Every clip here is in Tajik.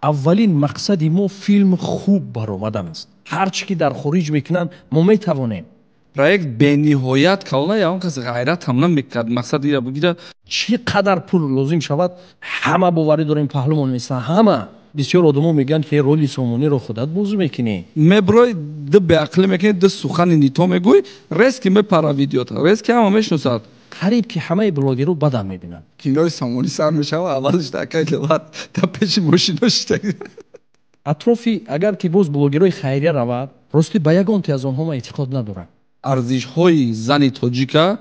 Аввалин мақсади мо филм хуб баромадан аст. Ҳар чӣ ки дар хориҷ мекунанд, мо метавонем. Проект бениҳоят калон, ягон кас ғайрат ҳам намекард мақсад инро бигирад. Чӣ қадар пул лозим шавад, ҳама боварӣ дорем паҳлумон меистанд, ҳама. Бисёр одамон мегӯянд, ки роли Сомониро худат бозӣ мекунӣ. Меброй, ду беақлӣ мекунӣ, ду сухани нито мегӯй, резки мепара видеота, резки ҳама мешиносад. Қариб ки ҳамаи блогерро бадам мебинанд. Кинои Сомонӣ сар мешавад, аввалаш дар кай леват, дар пеши мошинҳо шиста. Атрофи агар ки боз блогерои хайрия равад, рости ба ягон те аз онҳо ман эътиқод надорам. Арзишҳои зани тоҷика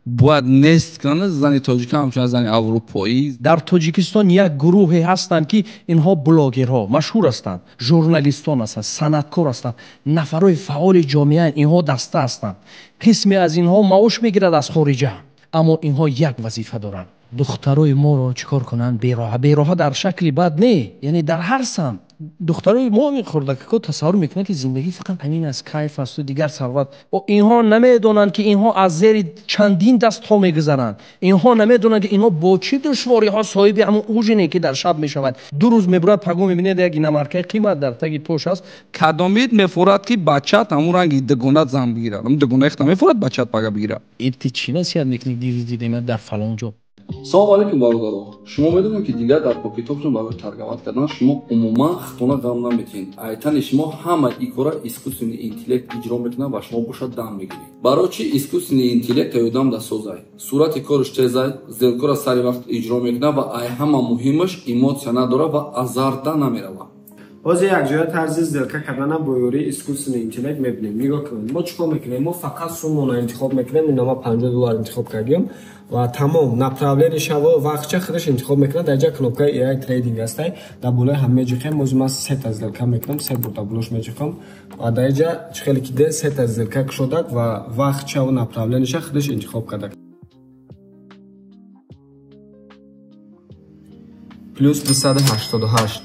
бояд нест кунанд. Зани тоҷика ҳамчун зани аврупоӣ. Дар Тоҷикистон як гурӯҳе ҳастанд, ки инҳо блогерҳо машҳур ҳастанд, журналистон ҳастанд, санъаткор ҳастанд, нафарони фаъоли ҷомеа, инҳо даста ҳастанд. Қисме аз инҳо маош мегирад аз хориҷа, аммо инҳо як вазифа доранд. Духтарои моро чӣ кор кунанд? Бероҳа, бероҳа дар шакли бад не, яъне дар ҳар самт. Духтарои мо ин хурдакако тасаввур мекунанд, ки зиндагӣ фақат ҳамин аст, кайф аст ва дигар сарват. О, инҳо намедонанд, ки инҳо аз зери чандин дастҳо мегузаранд. Инҳо намедонанд, ки инҳо бо чӣ душвориҳо соҳиби ҳамон ужине, ки дар шаб мешавад. Ду рӯз мебарад, пагоҳ мебинад як иномаркаи қимат дар таги пош аст. Кадомид мефорад, ки бачат ҳамон ранги дугонат зан бигирад? Ҳамон дугонаи худат мефорад бачат пага бигирад? Ин ти чӣ насиҳат мекунӣ? Дидем дар фалон ҷо. Салом алейкум, бародаро. Шумо медонед, ки дигар дар Pocket Option барои торговать кардан шумо умуман худтона дам наметиҳед. Айтани шумо ҳама ин кора искусственный интеллект иҷро мекунад ва шумо бошад дам мегиред. Барои чӣ искусственный интеллект ёдам да созай? Сурати кораш тезай, сделкора сари вақт иҷро мекунад ва ай ҳама муҳимаш эмоция надорад ва азарта намеравад. Ҳозир якҷоя тарзи сделка кардана бо ёрии искусственный интеллект мебинем. Нигоҳ кунед, мо чӣ кор мекунем? Мо фақат суммаро интихоб мекунем. Ин ма панҷоҳ доллар интихоб кардем ва тамом направление шава вақтча худаш интихоб мекунад. Дар ҷа кнопкаи AI trading ҳастай, дар болои ҳам меҷиқем. Ҳозир ман сета сделка мекунам, се бор дар болош меҷиқам ва дар ҷа чӣ хеле ки дидед сета сделка кушодак ва вақтчаву направлениеша худаш интихоб кардак. Плюс 288.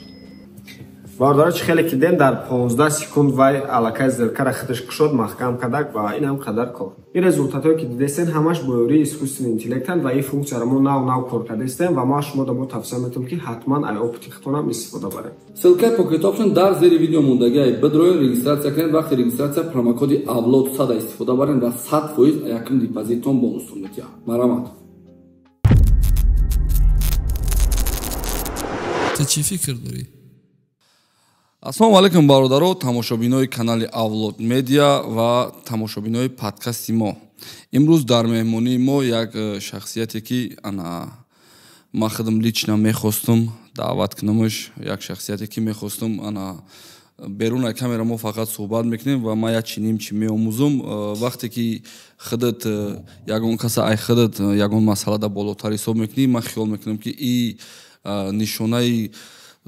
Бародаро, чӣ хеле ки дидем дар 15 секунд вай аллакай сделкара худаш кушод, маҳкам кардак ва ин ҳам қадар кор. Ин результатҳое ки дидестен ҳамаш бо ёрии искусственный интеллектанд ва ин функсияро мо нав нав кор кардастем ва ма шумо мо тавсия метавонем, ки ҳатман ай опыти худтонам истифода баред. Ссылкаи Pocket Option дар зери видео мондагиай. Бидроен, регистрация кунед. Вақти регистрация промокоди авлод 100 истифода баред ва 100% якум депозиттон бонустон метиҳад. Марҳамат. Ту чӣ фикр дорӣ? Ассалому алайкум, бародаро, тамошобинои канали Авлод Медиа ва тамошобинои подкасти мо. Имрӯз дар меҳмонии мо як шахсияте, ки ана ман худам лично мехостум даъват кунамаш, як шахсияте, ки мехостум ана берун аз камера мо фақат суҳбат мекунем ва ман як чи ним чи меомӯзум. Вақте ки худат ягон каса ай худат ягон масъалада болотар ҳисоб мекунӣ, ман хиёл мекунам, ки и нишонаи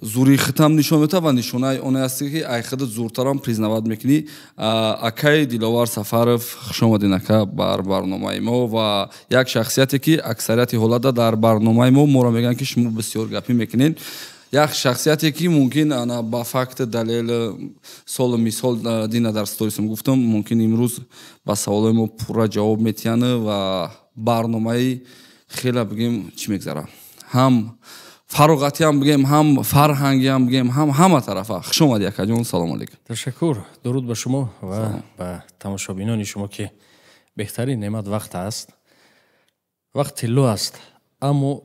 зури хитам нишон метавад ва нишонаи оне аст, ки ай худат зуртарам признавать мекунӣ. Акаи Диловар Сафаров, хуш омадин, ака, бар барномаи мо ва як шахсияте, ки аксарияти ҳолата дар барномаи мо моро мегӯянд, ки шумо бисёр гапӣ мекунед. Як шахсияте, ки мумкин ана ба факт далел солу мисол дина дар сторисам гуфтам, мумкин имрӯз ба саволои мо пурра ҷавоб метиҳанд ва барномаи хеле бигем чӣ мегзарад, ҳам фароғатиам бигем, ҳам фарҳангиам бигем, ҳам ҳама тарафа. Хуш омадӣ, акаҷон, салому алейкум. Ташаккур, дуруд ба шумо ва ба тамошобинони шумо, ки беҳтарин неъмат вақт аст. Вақт тилло аст, аммо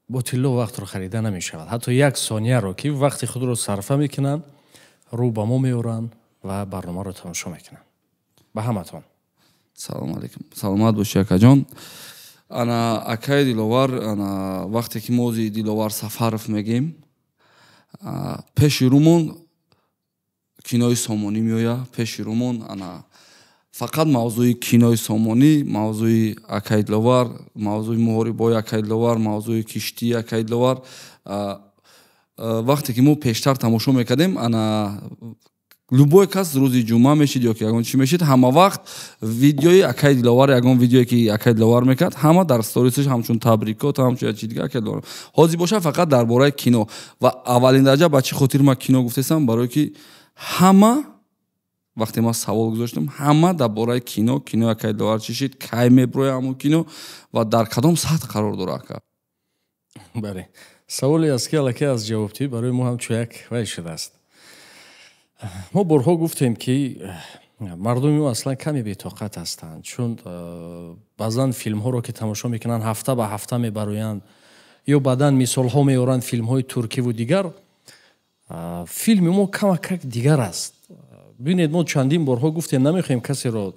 бо тилло вақтро харида намешавад. Ҳатто як сонияро, ки вақти худро сарфа мекунанд, рӯ ба мо меоранд ва барномаро тамошо мекунанд. Ба ҳаматон салому алейкум, саломат бошӣ, акаҷон. Ана акаи Диловар, ана вақте ки мо ози Диловар Сафаров мегем, пеши рӯмон кинои Сомонӣ меояд, пеши рӯмон ана фақат мавзӯи кинои Сомонӣ, мавзӯи акаи Диловар, мавзӯи муҳорибаҳои акаи Диловар, мавзӯи киштии акаи Диловар. Вақте ки мо пештар тамошо мекардем, ана любой кас рӯзи ҷумъа мешид ё ки ягон чӣ мешид, ҳама вақт видеои акаи Диловар, ягон видеое ки акаи Диловар мекард, ҳама дар сторисаш ҳамчун табрикот, ҳамчун як чи дига акаи Диловар. Ҳозир бошад фақат дар бораи кино. Ва аввалин дараҷа ба чӣ хотир ман кино гуфтесам? Барое ки ҳама вақте ман савол гузоштам, ҳама дар бораи кино, кинои акаи Диловар чӣ шид, кай меброяд ҳамон кино ва дар кадом сатҳ қарор дорад ака? Бале, Саволе аст, ки аллакай аз ҷавобдиҳӣ барои мо ҳамчун як вай шудааст. Мо борҳо гуфтем, ки мардуми мо аслан каме бетоқат ҳастанд, чун баъзан филмҳоро ки тамошо мекунанд, ҳафта ба ҳафта мебароянд, ё баъдан мисолҳо меоранд филмҳои туркиву дигар. Филми мо камакак дигар аст. Бинед, мо чандин борҳо гуфтем, намехоҳем касеро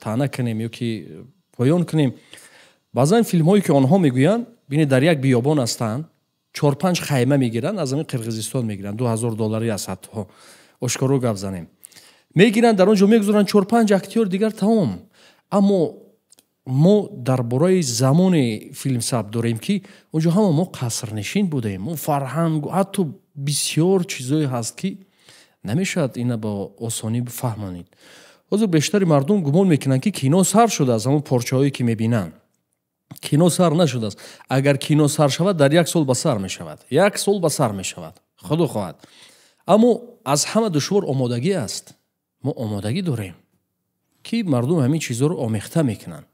таъна кунем ё ки поён кунем. Баъзан филмҳое ки онҳо мегӯянд, бинед, дар як биёбон ҳастанд, 4-5 хайма мегиранд, аз ҳамин Қирғизистон мегиранд, 2000 долларӣ аст, ҳатто ошкоро гап занем, мегиранд, дар он ҷо мегузоранд 4-5 актёр, дигар тамом. Аммо мо дар бораи замоне филм сабт дорем, ки он ҷо ҳама мо қасрнишин будем, мо фарҳанг, ҳатто бисёр чизое ҳаст, ки намешавад ина ба осонӣ фаҳмонид. Ҳозир бештари мардум гумон мекунанд, ки кино сар шудааст, ҳамон порчаҳое ки мебинанд. Кино сар нашудааст. Агар кино сар шавад, дар як сол ба сар мешавад, як сол ба сар мешавад, худо хоҳад. Аммо аз ҳама душвор омодагӣ аст. Мо омодагӣ дорем, ки мардум ҳамин чизҳоро омехта мекунанд.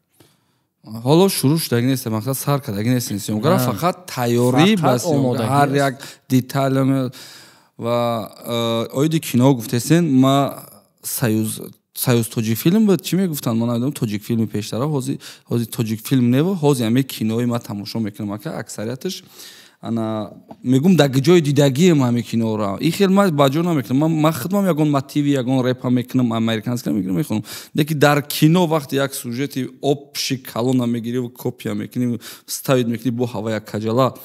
Ҳоло шурӯъ шудагӣ нест, мақсад сар кардагӣ нест съёмка ра, фақат тайёрӣ ба ҳар як деталь. Ва оиди кино гуфтесен, ма Союз Тоҷикфилм буд, чӣ мегуфтанд, ма намедонам, Тоҷикфилми пештара, ҳози Тоҷикфилм нева, ҳози ҳаме кинои ма тамошо мекунам, ака, аксарияташ ана мегум, дар ҷои дидагием ҳаме киноро. И хел ма ба ҷо намекунам, ма худмам ягон мотиви ягон репа мекунам, американский мекунам, мехонам. Леки дар кино вақте як сюжети общий калона мегирӣ, копия мекунӣ, ставить мекунӣ, бо ҳава як каҷала.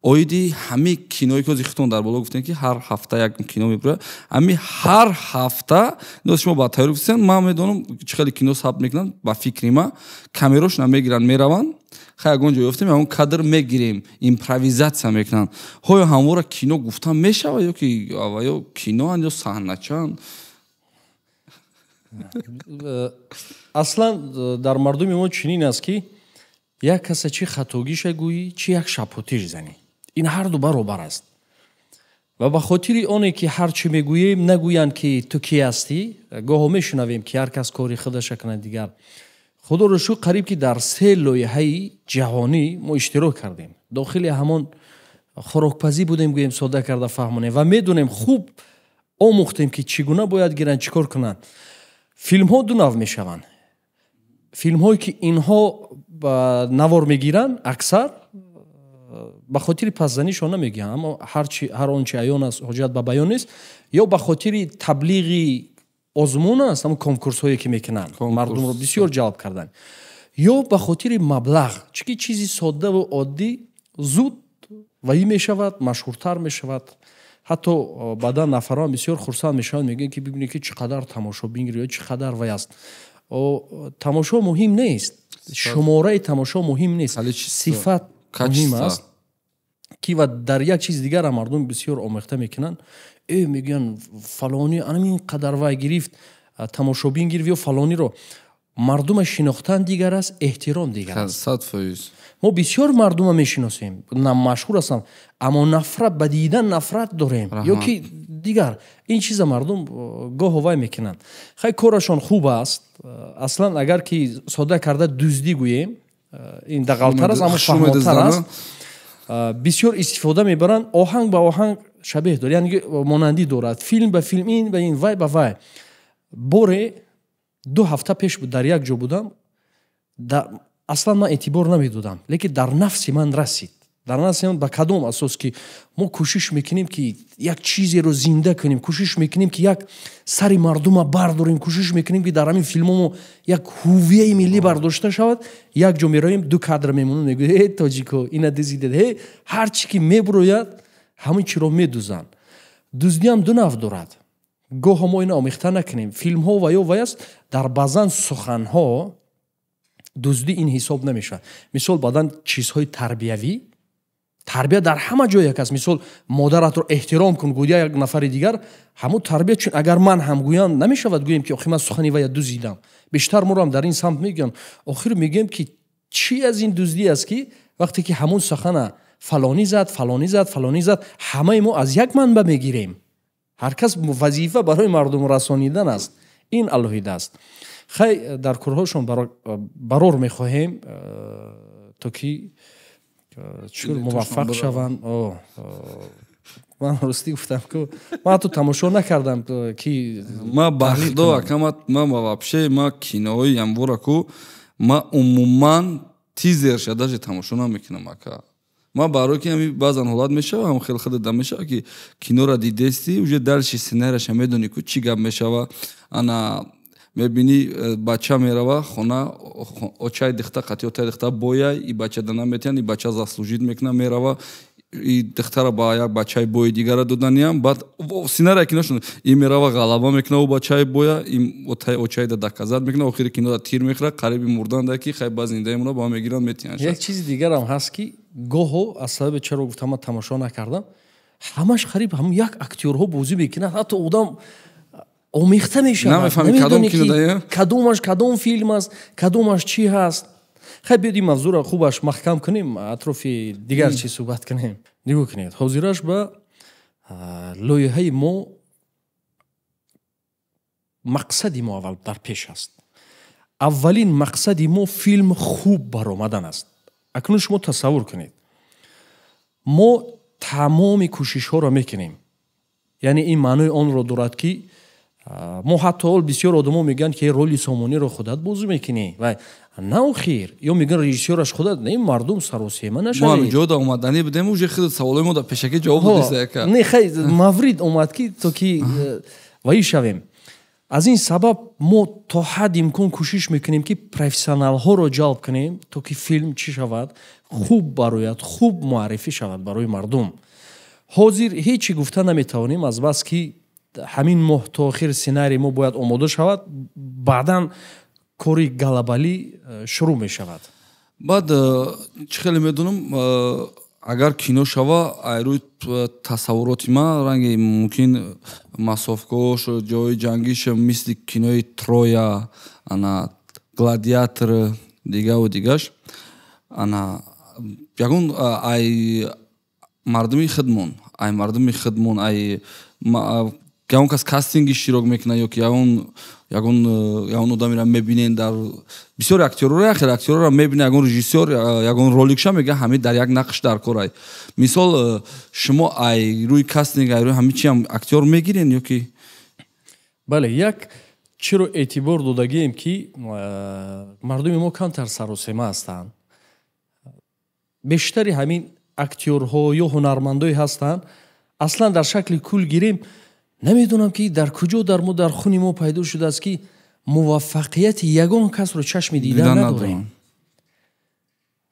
Оиди ҳамаи киное ки ҳозир худтон дар боло гуфтем, ки ҳар ҳафта як кино мебурояд, ҳами ҳар ҳафта шумо ба тайёр гуфтем, ман медонам чӣ хеле кино сабт мекунанд. Ба фикри ма, камерошона мегиранд, мераванд, хай, ягон ҷо ёфтем, ягон кадр мегирем, импровизатсия мекунанд. Ҳоё ҳамвора кино гуфтан мешавад ё ки ё киноанд, ё саҳначаанд? Аслан дар мардуми мо чунин аст, ки як каса чӣ хатогиша гӯӣ, чӣ як шапотиш занӣ, ин ҳарду баробар аст. Ва ба хотири оне ки ҳар чӣ мегӯем, нагӯянд, ки ту кӣ ҳастӣ, гоҳо мешунавем, ки ҳар кас кори худаша кунад. Дигар, худоро шукр, қариб ки дар се лоиҳаи ҷаҳонӣ мо иштирок кардем. Дохили ҳамон хӯрокпазӣ будем, гӯем, сода карда фаҳмонем, ва медонем, хуб омӯхтем, ки чӣ гуна бояд гиранд, чӣ кор кунанд. Филмҳо ду нав мешаванд. Филмҳое ки инҳо навор мегиранд, аксар ба хотири пасзанишон намегӯянд, аммо ҳар он чи аён аст, ҳоҷат ба баён нест, ё ба хотири таблиғи озмун аст, ҳамон конкурсҳое ки мекунанд, мардумро бисёр ҷалб кардан, ё ба хотири маблағ, чунки чизи соддаву оддӣ зуд ваӣ мешавад, машҳуртар мешавад. Ҳатто баъдан нафарон бисёр хурсанд мешаванд, мегӯянд, ки бибинед, ки чӣ қадар тамошобин ё чӣ қадар вай аст. Тамошо муҳим нест, шумораи тамошо муҳим нест, сифат муҳим аст. Ки ва дар як чиз дигарам мардум бисёр омехта мекунанд. Мегӯянд, фалонӣ анамин қадар вай гирифт, тамошобин гирифт ё фалониро мардума шинохтан дигар аст, эҳтиром дигар аст. 100%. Мо бисёр мардума мешиносем, машҳур ҳастанд, аммо нафрат ба дидан нафрат дорем ё ки дигар. Ин чиза мардум гоҳо вай мекунанд. Хай, корашон хуб аст. Аслан, агар ки сода карда дуздӣ гӯем, ин дағалтар аст, аммо фаҳмотар аст. Бисёр истифода мебаранд, оҳанг ба оҳанг шабеҳ дорад, яъне монандӣ дорад, филм ба филм, ин ба ин, вай ба вай. Боре 2 ҳафта пеш буд, дар як ҷо будам. Аслан ман эътибор намедодам, лекин дар нафси ман расид. Дар нафси ман ба кадом асос ки мо кӯшиш мекунем, ки як чизеро зинда кунем, кӯшиш мекунем, ки як сари мардума бардорем, кӯшиш мекунем, ки дар ҳамин филмомо як ҳувияи миллӣ бардошта шавад. Як ҷо мероем, ду кадр мемонем, мегӯ: «Э, тоҷико, ина дузидед». Э, ҳар чӣ ки мебурояд, ҳамин чиро медузанд. Дуздиам ду нав дорад. Гоҳо мо ина омехта накунем. Филмҳо ва ё вай аст, дар баъзан суханҳо дуздӣ ин ҳисоб намешавад. Мисол, баъдан чизҳои тарбиявӣ, тарбия дар ҳама ҷо як аст. Мисол, модаратро эҳтиром кун, гӯя як нафари дигар, ҳамун тарбия. Чун агар ман ҳам гӯям, намешавад гӯем, ки охир ман сухани вая дузидам. Бештар моро ҳам дар ин самт мегӯям. Охир мегӯем, ки чӣ аз ин дуздӣ аст, ки вақте ки ҳамун сухана фалонӣ зад, фалонӣ зад, фалонӣ зад, ҳамаи мо аз як манба мегирем. Ҳар кас вазифа барои мардум расонидан аст, ин алоҳида аст. Хай, дар корҳошон барор мехоҳем, то ки Чур муваффақ шаванд. Ман ростӣ гуфтам, ку ман ҳатто тамошо накардам, ки Ма ба худо, акамат, ма вообще ма кинои ямвора ку ма умуман тизерша даже тамошо намекунам, ака. Ма барои ки ҳами баъзан ҳолат мешава, ҳам хел худада мешава, ки киноро дидести, уже дальше сценарияша медонӣ ку чӣ гап мешава. Ана мебинӣ, бача мерава хона, очаи дихта қати отаи дихта бояй, и бача да наметиҳанд, и бача заслужить мекунад, мерава, и духтара ба як бачаи бои дигара доданиям. Баъд сценария киношон и мерава, ғалаба мекунад, ӯ бачаи боя, и очаи да доказать мекунад, охири кинода тир мехӯрад, қариби мурданда, ки хай ба зиндаи мура ба мегиранд, метиҳанд. Як чизи дигарам ҳаст, ки гоҳо аз сабаби чаро гуфтам ман тамошо накардам, ҳамаш қариб ҳам як актёрҳо бозӣ мекунад, ҳатто одам омехта мешавад, намефаҳми кадом кино. Кадомаш кадом филм аст, кадомаш чӣ ҳаст. Хай, биёд ин мавзӯъро хубаш маҳкам кунем, атрофи дигар чиз суҳбат кунем. Нигоҳ кунед, ҳозираш ба лоиҳаи мо мақсади мо аввал дар пеш аст. Аввалин мақсади мо филм хуб баромадан аст. Акнун шумо тасаввур кунед, мо тамоми кӯшишҳоро мекунем, яъне ин маънои онро дорад, ки мо ҳатто ҳол бисёр одамо мегӯянд, ки роли Сомониро худат бозӣ мекунӣ ва на охир, ё мегӯянд, режиссёраш худат. Не, мардум, саросема нашавед. Мо ҷо да омаданӣ будем, уже худ саволои мо да пешакӣ ҷавоб додиста, яка. Не, хай, маврид омад, ки то ки ваи шавем. Аз ин сабаб мо то ҳадди имкон кӯшиш мекунем, ки профессионалҳоро ҷалб кунем, то ки филм чӣ шавад, хуб барояд, хуб муаррифӣ шавад барои мардум. Ҳозир ҳеҷ чӣ гуфта наметавонем, аз бас ки ҳамин моҳ то охир сценарии мо бояд омода шавад, баъдан кори глобалӣ шурӯъ мешавад. Баъд чӣ хеле медонам, агар кино шава, айрӯи тасаввуроти ман, ранги мумкин массовкош, ҷои ҷангиш мисли кинои Троя, ана Гладиатор, дигаву дигаш. Ана ягон ай мардуми худмон, ай ягон кас кастинг иштирок мекунад ё ки ягон одамеро мебинен, дар бисёри актёрро, як хел актёрро мебинед, ягон режиссёр ягон роликша мега, ҳами дар як нақш дар кор ай. Мисол, шумо ай рӯи кастинг, ай рӯи ҳами чиам актёр мегирен ё ки? Бале, як чиро эътибор додагием, ки мардуми мо камтар саросема ҳастанд. Бештари ҳамин актёрҳо ё ҳунармандое ҳастанд, аслан дар шакли кул гирем, намедонам, ки дар куҷо дар мо, дар хуни мо пайдо шудааст, ки муваффақияти ягон касро чашми дидан надорем.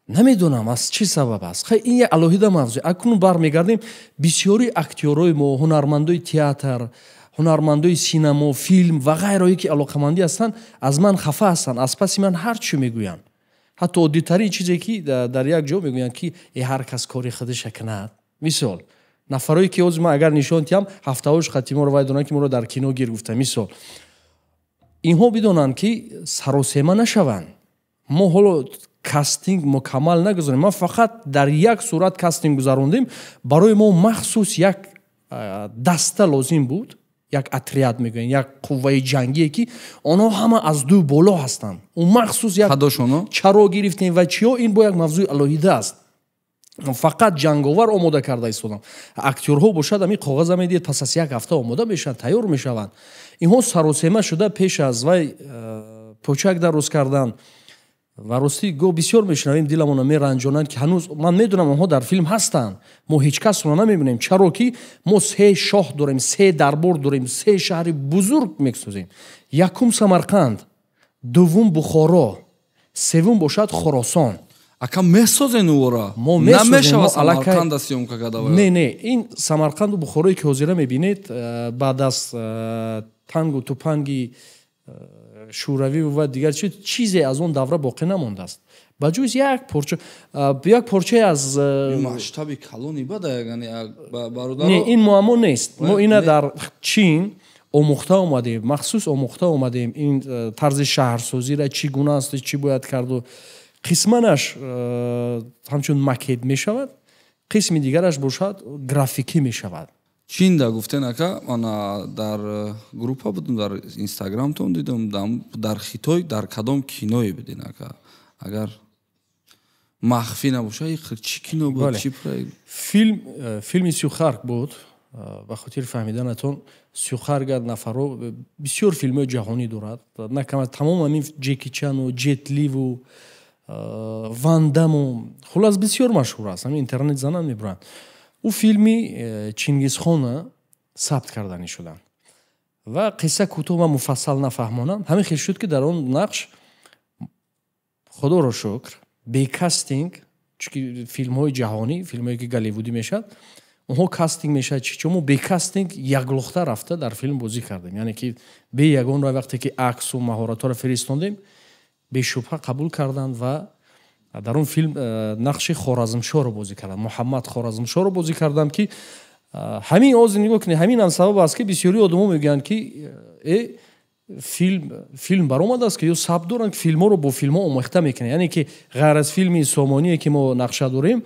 Намедонам, аз чӣ сабаб аст. Хай, ин як алоҳида мавзӯъ. Акнун бармегардем, бисёри актёрҳои мо, ҳунармандои театр, ҳунармандои синамо, филм ва ғайрое, ки алоқамандӣ ҳастанд, аз ман хафа ҳастанд, аз паси ман ҳар чӣ мегӯянд. Ҳатто оддитарин чизе, ки дар як ҷо мегӯянд, ки э, ҳар кас кори худаша кунад. Мисол, нафарое ки ҳозир ман агар нишон диҳам, ҳафтаҳош хати моро вай донанд, ки моро дар кино гир гуфта. Мисол, инҳо бидонанд, ки саросема нашаванд. Мо ҳоло кастинг мукаммал нагузаронем. Ман фақат дар як сурат кастинг гузарондем. Барои мо махсус як даста лозим буд, як отряд мегӯянд, як қувваи ҷангие, ки онҳо ҳама аз ду боло ҳастанд. Ӯ махсус як чаро гирифтем ва чиё, ин бо як мавзӯи алоҳида аст. Фақат ҷанговар омода карда истодам. Актёрҳо бошад, ами коғаза медиҳед, пас аз як ҳафта омода мешаванд, тайёр мешаванд. Инҳо саросема шуда, пеш аз вай почак дароз кардан. Ва ростӣ, го бисёр мешунавем, диламонро меранҷонанд, ки ҳанӯз ман медонам, онҳо дар филм ҳастанд, мо ҳеҷ касро намебинем. Чаро ки мо се шоҳ дорем, се дарбор дорем, се шаҳри бузург месозем: якум Самарқанд, дуввум Бухоро, севум бошад Хоросон. Ака, месозен ӯро? Мо намешава Самарқанда съёмка карда? Не, не, ин Самарқанду Бухорое, ки ҳозира мебинед, баъд аз тангу тупанги Шӯравӣ ва дигар чизе аз он давра боқӣ намондааст, ба ҷуз як порча, як порчае аз Масштаби калони бада. Не, ин муаммо нест. Мо ина дар Чин омӯхта омадем, махсус омӯхта омадем ин тарзи шаҳрсозиро, чӣ гуна аст, чӣ бояд карду. Қисманаш ҳамчун макет мешавад, қисми дигараш бошад, графикӣ мешавад. Чин да гуфтен, ака, мана дар группа будем, дар инстаграмтон дидам, дар Хитой дар кадом киное будин, ака, агар Махфӣ набоша, чӣ кино буд, чӣ проект? Филми Сюхарк буд. Ба хотири фаҳмиданатон, Сюхарга нафаро бисёр филмҳои ҷаҳонӣ дорад. На кам аз тамом ҳамин Ҷеки Чану, Ҷет Ливу, Ван Даму, хулас бисёр машҳур аст. Ҳамин интернет занан мебуранд. Ӯ филми Чингизхона сабт карданӣ шуданд. Ва қисса кӯтоҳ, ман муфассал нафаҳмонам. Ҳамин хел шуд, ки дар он нақш, худоро шукр, бе кастинг, чунки филмҳои ҷаҳонӣ, филмҳое ки голливудӣ мешавад, онҳо кастинг мешавад, чи чун мо бе кастинг яклухта рафта дар филм бозӣ кардем. Яъне ки бе ягон ра вақте ки аксу маҳоратҳоро фиристондем, бешубҳа қабул карданд ва дар он филм нақши Хоразмшоҳро бозӣ кардам. Муҳаммад Хоразмшоҳро бозӣ кардам, ки ҳамин ҳозир нигоҳ кунед, ҳамин ҳам сабаб аст, ки бисёри одамо мегӯянд, ки филм баромадааст, ки ё сабт доранд, ки филмҳоро бо филмҳо омехта мекунанд. Яъне ки ғайр аз филми Сомоние, ки мо нақша дорем,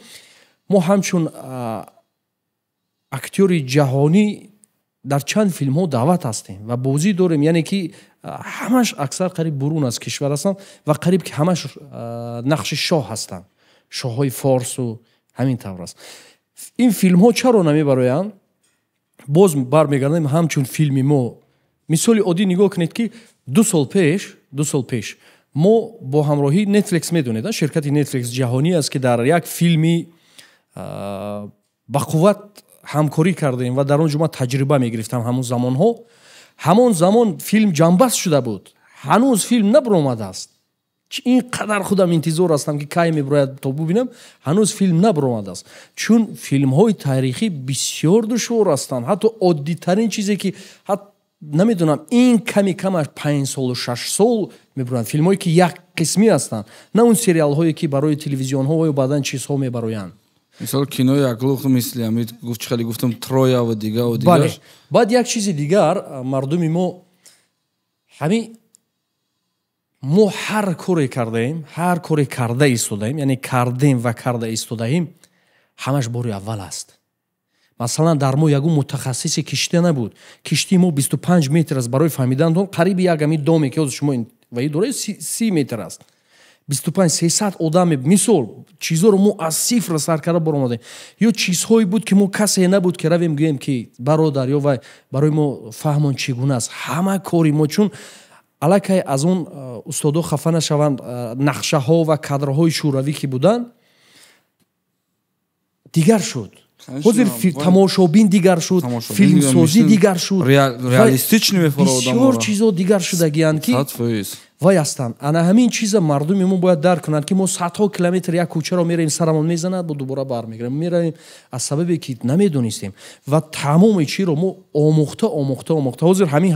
мо ҳамчун актёри ҷаҳонӣ дар чанд филмҳо даъват ҳастем ва бозӣ дорем. Яъне ки ҳамаш аксар қариб бурун аз кишвар ҳастанд ва қариб ки ҳамаш нақши шоҳ ҳастанд, шоҳҳои форсу ҳамин тавр аст. Ин филмҳо чаро намебароянд? Боз бармегардем ҳамчун филми мо. Мисоли оддӣ нигоҳ кунед, ки 2 сол пеш мо бо ҳамроҳии Netflix, медонед, ширкати Netflix ҷаҳонӣ аст, ки дар як филми бақувват ҳамкорӣ кардем ва дар он ҷо ман таҷриба мегирифтам. Ҳамон замонҳо, ҳамон замон филм ҷамъбаст шуда буд, ҳанӯз филм набаромадааст. Ин қадар худам интизор ҳастам, ки кай мебирояд то бубинам, ҳанӯз филм набаромадааст. Чун филмҳои таърихӣ бисёр душвор ҳастанд. Ҳатто оддитарин чизе ки намедонам, ин ками камаш 5 солу 6 сол мебуранд, филмҳое ки як қисмӣ ҳастанд, на он сериалҳое, ки барои телевизионҳо ё баъдан чизҳо мебароянд. Мисол, кинои яклухт, мисли ҳамин гуфт, чӣ хеле гуфтам, Троя ва дига ва дигар. Бале. Баъд як чизи дигар, мардуми мо, ҳамин мо ҳар коре кардаем, ҳар коре карда истодаем, яъне кардем ва карда истодаем, ҳамаш бори аввал аст. Масалан, дар мо ягон мутахассиси киштӣ набуд. Киштии мо 25 метр аст. Барои фаҳмиданатон, қариби як ҳамин доме, ки ҳозир шумо ваи доред, 30 метр аст. 25, 300 одаме. Мисол, чизҳоро мо аз сифр сар карда баромадем. Ё чизҳое буд, ки мо касе набуд, ки равем гӯем, ки бародар ё вай барои мо фаҳмон, чӣ гуна аст. Ҳама кори мо, чун аллакай аз он устодо хафа нашаванд, нақшаҳо ва кадрҳои шӯравӣ ки буданд, дигар шуд. Ҳозир тамошобин дигар шуд, филмсозӣ дигар шуд, бисёр чизҳо дигар шудагианд, ки вай ҳастанд. Ана ҳамин чиза мардуми мо бояд дарк кунанд, ки мо садҳо километр як кӯчаро меравем, сарамон мезанад, бо дубора бармегардем, меравем, аз сабабе ки намедонистем ва тамоми чиро мо омӯхта, омӯхта, омӯхта. Ҳозир ҳамин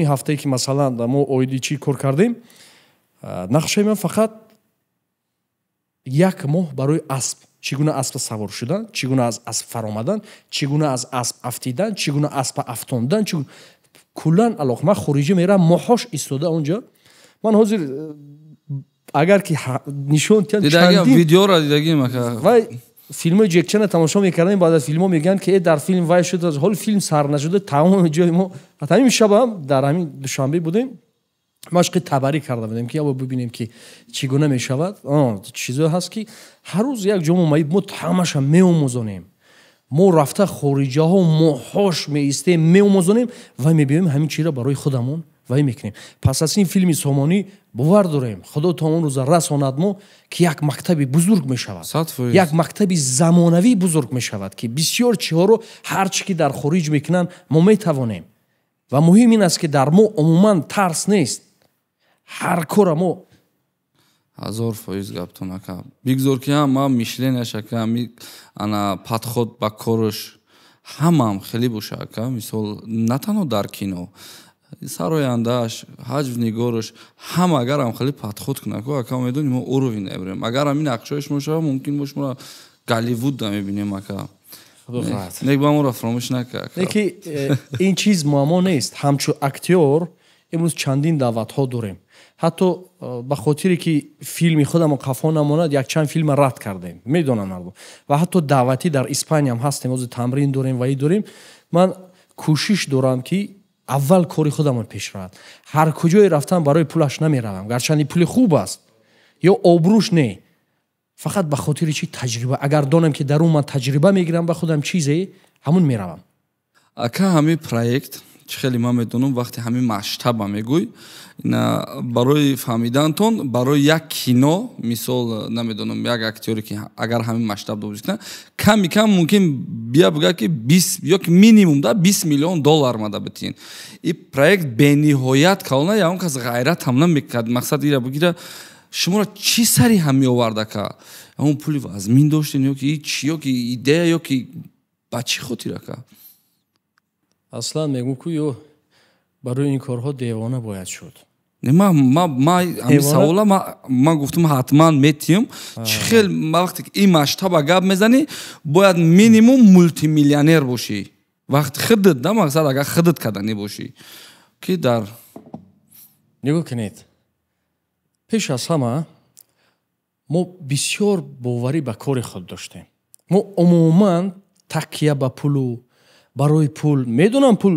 ҳафтае, ки масалан мо оиди чӣ кор кардем, нақшаи ман фақат як моҳ барои асп, чӣ гуна аспа савор шудан, чӣ гуна аз асп фаромадан, чӣ гуна аз асп афтидан, чӣ гуна аспа афтондан, куллан алоқ. Ман хориҷа мерам, моҳош истода онҷо. Ман ҳозир агар ки нишон Видеоро дидагим. Вай филмои Ҷекчана тамошо мекардем. Баъд аз филмҳо мегӯянд, ки э, дар филм вай шуд, ҳоли филм сар нашуда тамоми ҷои мо. Ҳамин шабам дар ҳамин Душанбе будем, машқи табарӣ карда будем, ки ябо бибинем, ки чӣ гуна мешавад. Чизое ҳаст, ки ҳар рӯз як ҷо мо ҳамаша меомӯзонем. Мо рафта хориҷаҳо моҳош меистем, меомӯзонем ва мебиёем, ҳамин чизро барои худамон вай мекунем. Пас аз ин филми Сомонӣ бовар дорем, Худо то он рӯза расонад мо, ки як мактаби бузург мешавад, як мактаби замонавӣ бузург мешавад, ки бисёр чиҳоро, ҳар чӣ ки дар хориҷ мекунанд, мо метавонем. Ва муҳим ин аст, ки дар мо умуман тарс нест, ҳар кора мо 1000% гаптон, ака. Бигзор ки ҳама мышления ш, ака, ана подход ба корш ҳамаам хеле боша, ака. Мисол, на танҳо дар кино, сарояндааш, ҳаҷвнигораш, ҳама агарам хеле подход кунад, ака, медонӣ, мо уровень мебарем. Агар ҳамин нақшаҳои шумо шава, мумкин бош моро Голливуда мебинем, ака. Нек ба моро фаромӯш нака. Леки ин чиз муаммо нест. Ҳамчун актёр имрӯз чандин даъватҳо дорем. Ҳатто ба хотире ки филми худамон қафо намонад, якчанд филма рад кардем, медонам мардум. Ва ҳатто даъватӣ дар Испаниям ҳастем, ҳозир тамрин дорем, ваи дорем. Ман кӯшиш дорам, ки аввал кори худамон пеш равад. Ҳар куҷое рафтам, барои пулаш намеравам, гарчанде пули хуб аст ё обрӯш не. Фақат ба хотири чи? Таҷриба. Агар донам, ки дар он ман таҷриба мегирам, ба худам чизе ҳамун меравам. Ака, ҳамин проект, чӣ хеле ман медонам, вақте ҳамин масштаба мегӯй, барои фаҳмидантон, барои як кино, мисол, намедонам, як актёре ки агар ҳамин масштаб бозӣ кунад, ками кам мумкин бия буга, ки 20 ёки минимум да 20 миллион доллар мада битин. И проект бениҳоят калона, ягон кас ғайрат ҳам намекард мақсад ира бигира. Шуморо чӣ сари ҳам меовард, ака? Ҳамон пули вазмин доштен ёки чи, ёки идея, ёки ба чӣ хотир, ака? Аслан мегӯм, ку ё барои ин корҳо девона бояд шуд. Ма ҳамин савола ма гуфтам, ҳатман метиҳам. Чӣ хел вақте ки ин масштаба гап мезанӣ, бояд минимум мултимиллионер бошӣ, вақти худат да мақсад, агар худат карданӣ бошӣ, ки дар Нигоҳ кунед, пеш аз ҳама мо бисёр боварӣ ба кори худ доштем. Мо умуман такя ба пулу барои пул, медонам, пул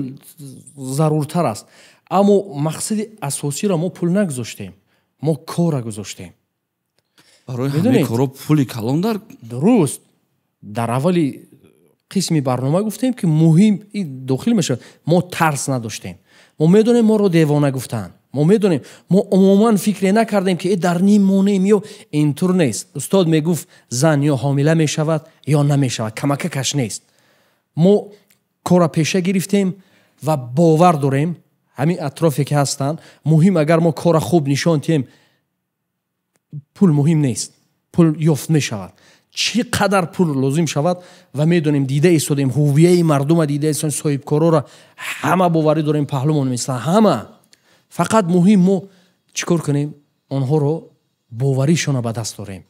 заруртар аст, аммо мақсади асосиро мо пул нагузоштем, мо корра гузоштем. Барои ҳамаи коро пули калон дар Дуруст, дар аввали қисми барнома гуфтем, ки муҳим дохил мешавад. Мо тарс надоштем. Мо медонем, моро девона гуфтанд, мо медонем. Мо умуман фикре накардем, ки дар ним монем ё интур. Нест. Устод мегуфт: зан ё ҳомила мешавад, ё намешавад, камакакаш нест. Мо корра пеша гирифтем ва бовар дорем, ҳамин атрофе ки ҳастанд, муҳим, агар мо корра хуб нишон диҳем, пул муҳим нест, пул ёфт мешавад, чӣ қадар пул лозим шавад. Ва медонем, дида истодем, ҳувияи мардума дида истодем, соҳибкорора ҳама боварӣ дорем, паҳлумон меистанд ҳама. Фақат муҳим, мо чӣ кор кунем, онҳоро боваришона ба даст дорем.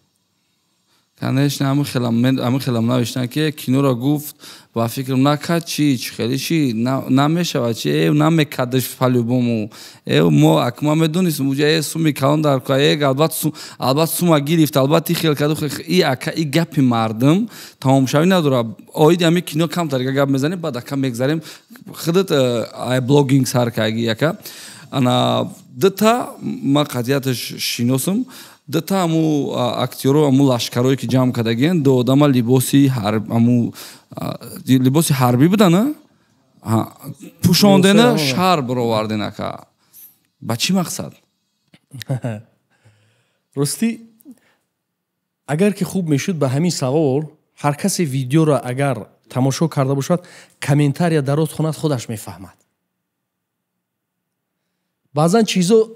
Конечно, ҳамин хелам навиштан, ки киноро гуфт, ба фикрам накард, чи хеле чи намешавад, чи намекардаш по-любому. Мо акма медонистем, уҷа суми калон дар албат сума гирифт, албат и хел кард. И ака, и гапи мардум тамомшавӣ надорад. Оиди ҳамин кино камтар гап мезанем, баъд, ака, мегзарем. Худат блогинг сар карги, ака. Ана дута ма қатъияташ шиносам, дута ҳаму актёро, ҳаму лашкарое ки ҷамъ кардагиянд, ду одама либоси ҳаму либоси ҳарбӣ будана пӯшондена, шаҳр бироварден, ака, ба чӣ мақсад? Ростӣ, агар ки хуб мешуд, ба ҳамин савол ҳар касе видеоро агар тамошо карда бошад, комментария дароз хонад, худаш мефаҳмад. Баъзан чизо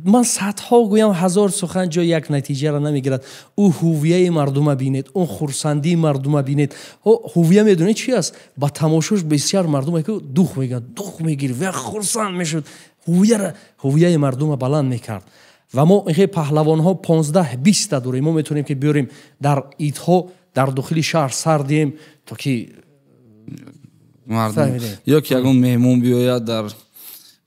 ман садҳо гӯям, ҳазор сухан ҷои як натиҷаро намегирад. Ӯ ҳувияи мардума бинед, он хурсандии мардума бинед. Ҳувия медонед чи аст? Ба тамошош бисёр мардума дух мегирад, дух мегирифт ва хурсанд мешуд. Ҳувияра, ҳувияи мардума баланд мекард. Ва мо инхе паҳлавонҳо 15-20-та дорем. Мо метавонем, ки биёрем, дар идҳо дар дохили шаҳр сар диҳем, то ки Мардум ё ки ягон меҳмон биёяд, дар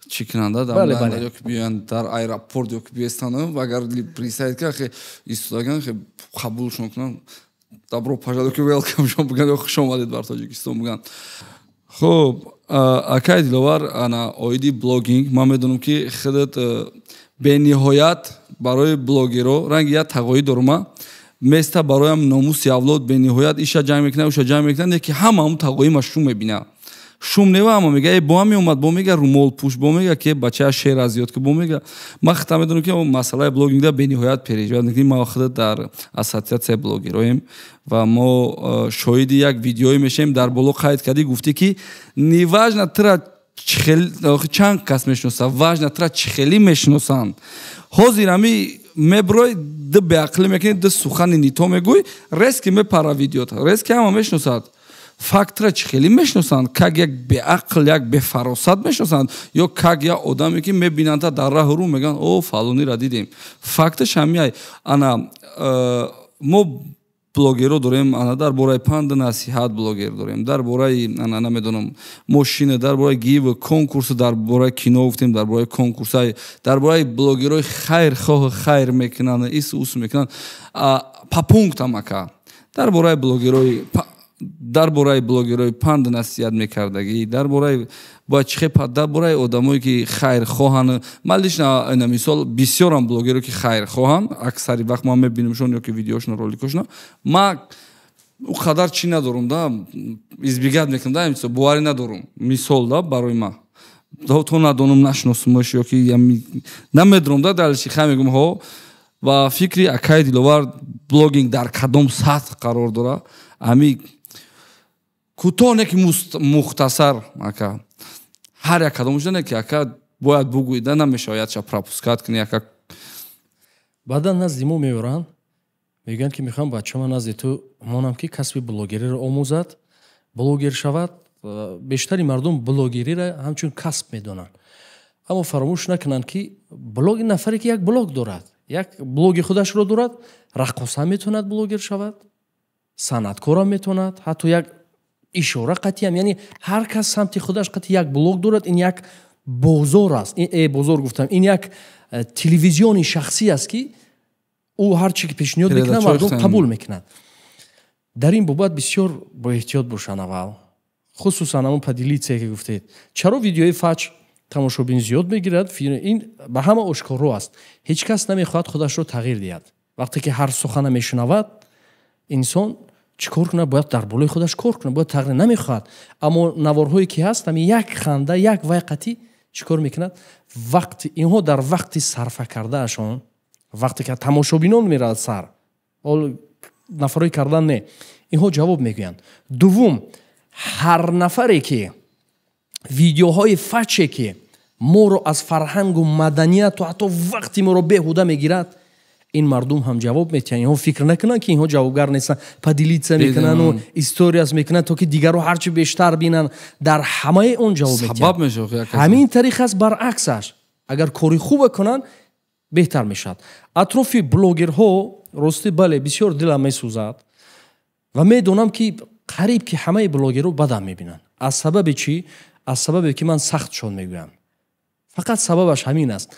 чӣ кунанда, ё ки биёянд дар аэропорт, ё ки биестанд, агар представить ка, хе истодаган, хе қабулшон кунанд, добро пожаловать, welcome шон бигӯянд ё хуш омадед бар Тоҷикистон бигӯянд. Хуб, акай Диловар, ана оиди блогинг ман медонам, ки худат бениҳоят барои блогеро ранги як тағоӣ дорума места. Бароям номуси авлод бениҳоят иша ҷанг мекунад, уша ҷанг мекунад, ки ҳама ҳамун тағоима шум мебинад, шум нева, ҳама мега: «Э, бо ҳам меомад, бо мега румол пӯш, бо мега, ки бачаа шер аз ёд ки бо мега». Ман худам медонам, ки масъалаи блогингда бениҳоят переживать мекунӣ. Ма худат дар ассотсиатсияи блогероем ва мо шоҳиди як видеое мешавем. Дар боло қайд кардӣ, гуфтӣ, ки неважно тра чанд кас мешиноса, важно тра чӣ хелӣ мешиносанд. Ҳозир ҳами меброй, ду беақлӣ мекунӣ, ду сухани нито мегӯй, резко мепара видеота, резко ҳама мешиносад. Фактра чӣ хеле мешиносанд? Как як беақл, як бефаросат мешиносанд ё как як одаме, ки мебинанд дар раҳу рӯ, мегӯянд: «О, фалониро дидем»? Факташ ҳамияй. Ана мо блогерро дорем, ана дар бораи панду насиҳат блогер дорем, дар бораи, ана, намедонам, мошина, дар бораи гив конкурс, дар бораи кино гуфтем, дар бораи конкурсай, дар бораи блогерҳои хайрхоҳу хайр мекунанд, ис ус мекунанд. По пунктам, ака, дар бораи блогерҳои Дар бораи блогерҳои панд насиҳат мекардагӣ, дар бораи бояд чӣ хел, дар бораи одамое ки хайрхоҳанд. Ман лично, ина мисол, бисёрам блогеро ки хайрхоҳанд, аксари вақт ман мебинамшон ё ки видеошон, роликошон. Ман ӯ қадар чӣ надорум да, избегать мекунам да, мисол, боварӣ надорум. Мисол да, барои ман то надонам, нашиносумаш ё ки намедонам да, далиши хай мегум ҳо. Ва фикри акаи Диловар, блогинг дар кадом сатҳ қарор дорад? Ами кӯтоҳ не ки мухтасар, ака, ҳар як кадомаш не ки, ака, бояд бугӯӣ да, намешавад якча пропускать кунӣ, ака. Баъдан назди мо меоранд, мегӯянд ки мехоҳам бачама назди ту монам, ки касби блогериро омӯзад, блогер шавад. Бештари мардум блогериро ҳамчун касб медонанд, аммо фаромӯш накунанд, ки блог нафаре ки як блог дорад, як блоги худашро дорад, раққоса метавонад блогер шавад, санъаткорам метавонад, ҳатто як ишора қатиам, яъне ҳар кас самти худаш қати як блог дорад. Ин як бозор аст, бозор гуфтам, ин як телевизиони шахсӣ аст, ки ӯ ҳар чи ки пешниҳод мекунад, мардум қабул мекунад. Дар ин бобат бисёр боэҳтиёт бошанд. Аввал хусусан ҳамон поделиться ки гуфтед, чаро видеои фач тамошобин зиёд мегирад, ин ба ҳама ошкоро аст. Ҳеҷ кас намехоҳад худашро тағйир диҳад. Вақте ки ҳар сухана мешунавад, инсон чӣ кор кунад? Бояд дар болои худаш кор кунад, бояд тағйир намехоҳад. Аммо наворҳое ки ҳаст, ами як ханда, як вайқатӣ чӣ кор мекунад? Вақти инҳо дар вақти сарфа кардаашон, вақте ки тамошобинон меравад сар нафарҳои кардан не, инҳо ҷавоб мегӯянд. Дуввум, ҳар нафаре ки видеоҳои фаче ки моро аз фарҳангу маданияту ҳатто вақти моро беҳуда мегирад, ин мардум ҳам ҷавоб метиҳанд. Инҳо фикр накунанд, ки инҳо ҷавобгар нестанд. Поделиться мекунанду историяс мекунанд, то ки дигарро ҳарчи бештар бинанд. Дар ҳамаи он ҷавоб метиҳанд. Ҳамин тариқ аст. Баръаксаш, агар кори хуба кунанд, беҳтар мешавад. Атрофи блогерҳо, ростӣ, бале, бисёр дилам месӯзад ва медонам, ки қариб ки ҳамаи блогерҳо бадам мебинанд. Аз сабаби чӣ? Аз сабабе ки ман сахтшон мегӯям, фақат сабабаш ҳамин аст.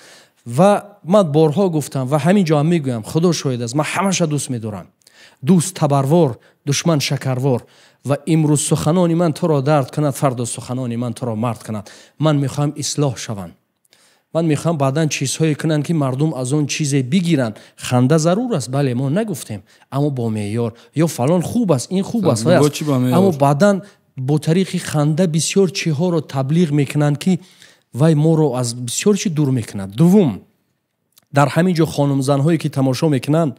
Ва ман борҳо гуфтам ва ҳамин ҷо ҳам мегӯям, худо шоҳид аст, ман ҳамаша дӯст медорам. Дӯст табарвор, душман шакарвор. Ва имрӯз суханони ман туро дард кунад, фардо суханони ман туро мард кунад. Ман мехоҳам ислоҳ шаванд, ман мехоҳам баъдан чизҳое кунанд, ки мардум аз он чизе бигиранд. Ханда зарур аст, бале, мо нагуфтем, аммо бо меъёр. Ё фалон хуб аст, ин хуб аст, аммо баъдан бо тариқи ханда бисёр чиҳоро таблиғ мекунанд, ки вай моро аз бисёр чи дур мекунад. Дуввум, дар ҳамин ҷо хонумзанҳое ки тамошо мекунанд,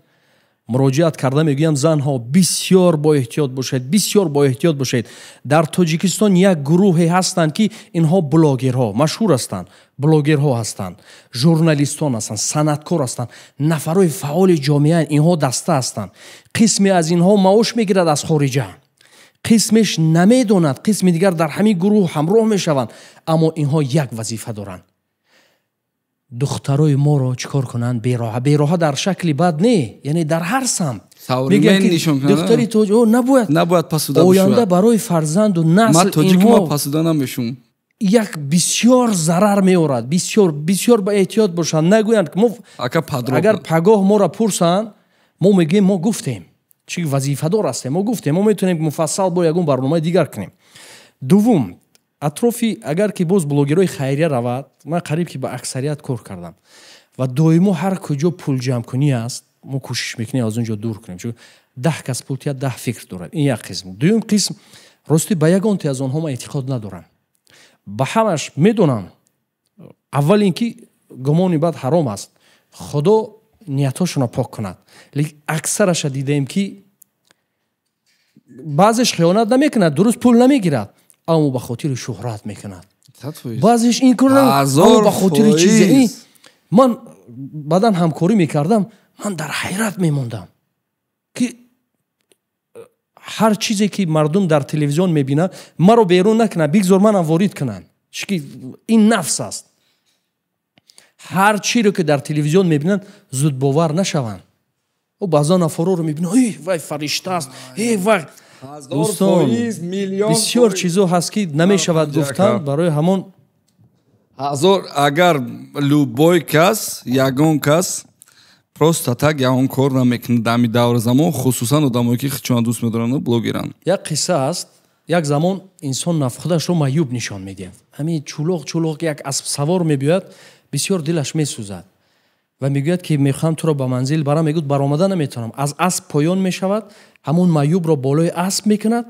муроҷиат карда мегӯям: занҳо, бисёр боэҳтиёт бошед, бисёр боэҳтиёт бошед. Дар Тоҷикистон як гурӯҳе ҳастанд, ки инҳо блогерҳо машҳур ҳастанд, блогерҳо ҳастанд, журналистон ҳастанд, санъаткор ҳастанд, нафарҳои фаъоли ҷомеаанд. Инҳо даста ҳастанд. Қисме аз инҳо маош мегирад аз хориҷа, қисмеш намедонад, қисми дигар дар ҳамин гурӯҳ ҳамроҳ мешаванд. Аммо инҳо як вазифа доранд: духтарои моро чӣ кор кунанд? Бероҳа, бероҳа дар шакли бад не, яъне дар ҳар самт. Духтари тоҷ набояд набояд пасуда. Оянда барои фарзанду насл инҳо пасуда намешум. Як бисёр зарар меорад. Бисёр, бисёр ба эҳтиёт бошанд. Нагӯянд мо, агар пагоҳ моро пурсанд, мо мегӯем: мо гуфтем, чи вазифадор ҳастем, мо гуфтем. Мо метавонем муфассал бо ягон барномаи дигар кунем. Дуввум, атрофи агар ки боз блогерҳои хайрия равад, ман қариб ки ба аксарият кор кардам ва доимо ҳар куҷо пулҷамъкунӣ аст, мо кӯшиш мекунем аз он ҷо дур кунем, чун 10 кас пул тиҳад, 10 фикр дорад. Ин як қисм. Дуюм қисм, ростӣ, ба ягонте аз онҳо ман эътиқод надорам, ба ҳамаш медонам. Аввал ин ки гумони бад ҳаром аст, худо ниятҳошонро пок кунад. Лекин аксараша дидаем, ки баъзеш хиёнат намекунад, дуруст, пул намегирад, аммо ба хотири шӯҳрат мекунад. Баъзеш ин кор, аммо ба хотири чизе. Ман баъдан ҳамкорӣ мекардам, ман дар ҳайрат мемондам, ки ҳар чизе ки мардум дар телевизион мебинад, маро берун накунад, бигзор манам ворид кунанд, чунки ин нафс аст. Ҳар чиро ки дар телевизион мебинанд, зудбовар нашаванд. Баъзан нафарҳоро мебинанд: вай фаришта аст, вай. Дӯстон, бисёр чизо ҳаст, ки намешавад гуфтан, барои ҳамон. Ҳазор, агар любой кас, ягон кас Просто так ягон кор намекунад дар даври замон, хусусан одамое ки хичона дӯст медоранду блогеранд. Як қисса аст. Як замон инсон нафхудашро маъюб нишон медиҳад. Ҳамин чулоқ чулоқ як аспсавор мебиёяд, бисёр дилаш месӯзад ва мегӯяд ки мехоҳам туро ба манзил барам. Мегӯяд баромада наметавонам. Аз асп поён мешавад, ҳамон маъюбро болои асп мекунад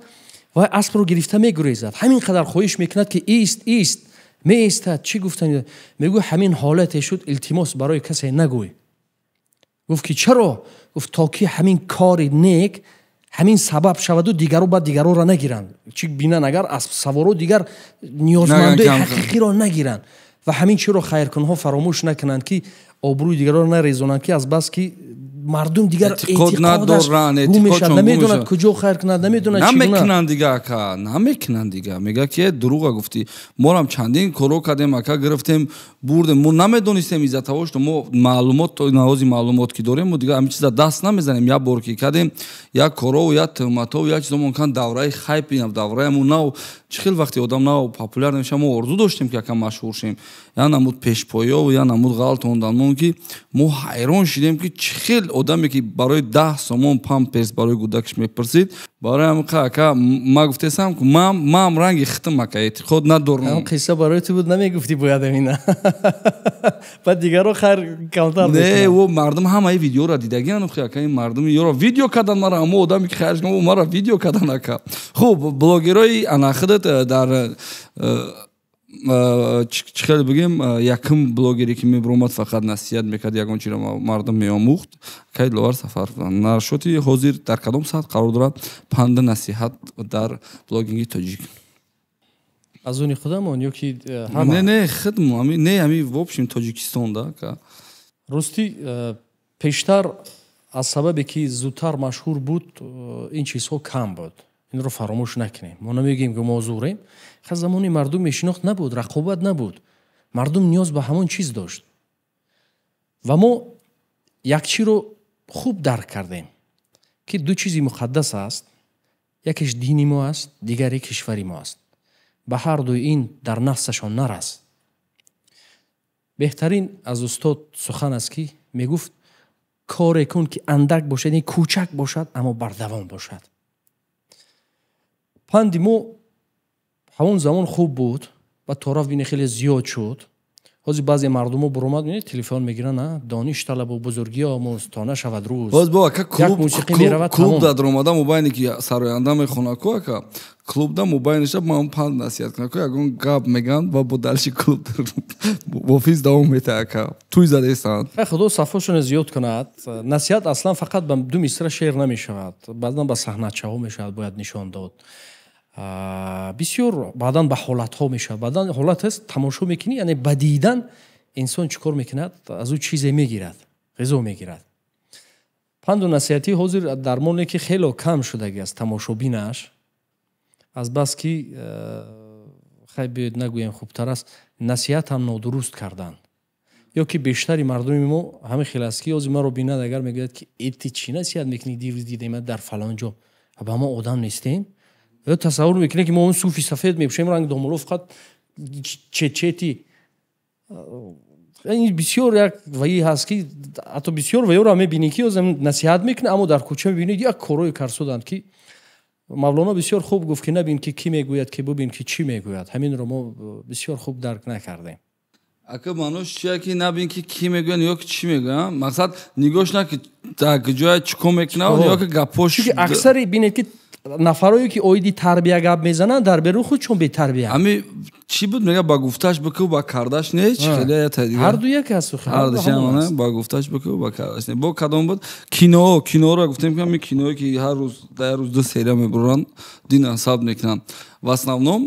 ва аспро гирифта мегурезад. Ҳамин қадар хоҳиш мекунад ки ист, ист, меистад. Чӣ гуфтан? Мегӯяд ҳамин ҳолате шуд, илтимос барои касе нагӯй. Гуфт ки чаро? Гуфт то ки ҳамин кори нек ҳамин сабаб шаваду дигаро баъд дигароро нагиранд. Чӣ бинан агар аспсаворо дигар ниёзмандои ҳақиқиро нагиранд ва ҳамин чиро хайркунҳо фаромӯш накунанд, ки обрӯи дигароро нарезонанд, ки аз бас ки мардум дигар эътиқод надоранд, гум мешавад, намедонад куҷо хайр кунад, намедонад чӣ гуна. Намекунанд дига ака, намекунанд дига. Мега ки дурӯға гуфтӣ. Морам чандин коро кардем ака, гирифтем, бурдем. Мо намедонистем из-за того, что мо маълумот, навози маълумот ки дорем, мо дига ҳамин чиза даст намезанем. Як бор ки кардем, як корову, як туҳматову, як чизо мумкин давраи хайп, давраи мо нав, чӣ хел вақте одам нав популяр мешава, мо орзу доштем ки ака машҳур шем. Я намуд пешпоёву, я намуд ғалтонданмон ки мо ҳайрон шидем ки чӣ хел одаме ки барои 10 сомон памперс барои кӯдакаш мепурсид. Барои ҳамин ака ма гуфтесам ки ман ранги хитм ака эътиқод надорам. Қисса барои ту буд, намегуфтӣ бояд амина. Баъд дигаро хайр камтар. Не, о мардум ҳамаи видеоро дидагиан, охи ака, ин мардум ёро видео кардан мара, ҳамо одаме ки хайрш мара видео кардан ака. Хуб, блогерои ана худат дар чӣ хеле бигем, якум блогере ки мебуромад фақат насиҳат мекард, ягон чиро мардум меомӯхт, кай Диловар Сафаров. Нашоти ҳозир дар кадом сатҳ қарор дорад панду насиҳат дар блогинги тоҷик? Аз они худамон ё ки ҳама? Не, не, худмо, не, ҳами в общем Тоҷикистон да ака. Ростӣ пештар аз сабабе ки зудтар машҳур буд, ин чизҳо кам буд. Инро фаромӯш накунем. Мо намегӯем ки мо зӯрем. Ха замони мардум мешинохт набуд, рақобат набуд. Мардум ниёз ба ҳамон чиз дошт. Ва мо як чиро хуб дарк кардем, ки ду чизи муқаддас аст. Якеш дини мо аст, дигаре кишвари мо аст. Ба ҳар дуи ин дар нафсашон нарас. Беҳтарин аз устод сухан аст ки мегуфт коре кун ки андак бошад, яъне кӯчак бошад, аммо бардавом бошад. Панди мо ҳамон замон хуб буд ва тораф бине хеле зиёд шуд. Ҳозир баъзе мардумо буромад, мебинед, телефон мегиранд, а дониш талабу бузургӣ омӯз то нашавад рӯз. Боз бо ака Як мусиқӣ меравад, клуб тамом. да даромада мобайне ки сароянда мехона ку ака, клубда мобайнеша ман панд насиҳат кунам ку, ягон гап меган ва бо далши клуб офис давом мета ака. Туй задестанд. Худо сафошоне зиёд кунад. Насиҳат аслан фақат ба ду мисра шеър намешавад, баъдан ба саҳначаҳо мешавад, бояд нишон дод. Бисёр баъдан ба ҳолатҳо мешавад. Баъдан ҳолат аст, тамошо мекунӣ, яъне ба дидан инсон чӣ кор мекунад? Аз ӯ чизе мегирад, ғизо мегирад. Панду насиҳатӣ ҳозир дар моле ки хело кам шудагӣ аст тамошобинаш, аз бас ки хай биёед нагӯем хубтар аст, насиҳат ҳам нодуруст кардан. Ё ки бештари мардуми мо ҳамин хел аст ки ҳозир маро бинад агар мегӯяд ки э ти чӣ насиҳат мекунӣ, дирӯз дидем дар фалон ҷо, ба мо одам нестем? Ё тасаввур мекунед ки мо он суфи сафед мепӯшем, ранг домуло фақат чет-чети. Ин бисёр як ваи ҳаст ки ҳатто бисёр ваёро мебинӣ ки ҳозир насиҳат мекунад, аммо дар кӯча мебинед як корҳое карсуданд ки Мавлоно бисёр хуб гуфт ки набин ки кӣ мегӯяд, ки бубин ки чӣ мегӯяд. Ҳаминро мо бисёр хуб дарк накардем. Ака маънош чия ки набин ки кӣ мегӯяд ё ки чӣ мегӯяд? Мақсад нигоҳш на ки дар ҷоя чӣ кор мекунад ё ки гапош. Чунки аксари бинед ки нафарое ки оиди тарбия гап мезананд, дар берун худшон бетарбия. Ҳами чӣ буд мега, ба гуфташ бикӯ, ба кардаш не, чӣ хеле я та дигар. Ҳар ду як аст, охир, ҳар ду ҳар ду ҳамон ҳамон, аст. ба гуфташ бикӯ, ба кардаш не. Бо кадом буд? Кино, киноро гуфтем ки ҳами киное ки ҳар рӯз, дар рӯз ду серия мебуранд, дин асаб мекунанд. В основном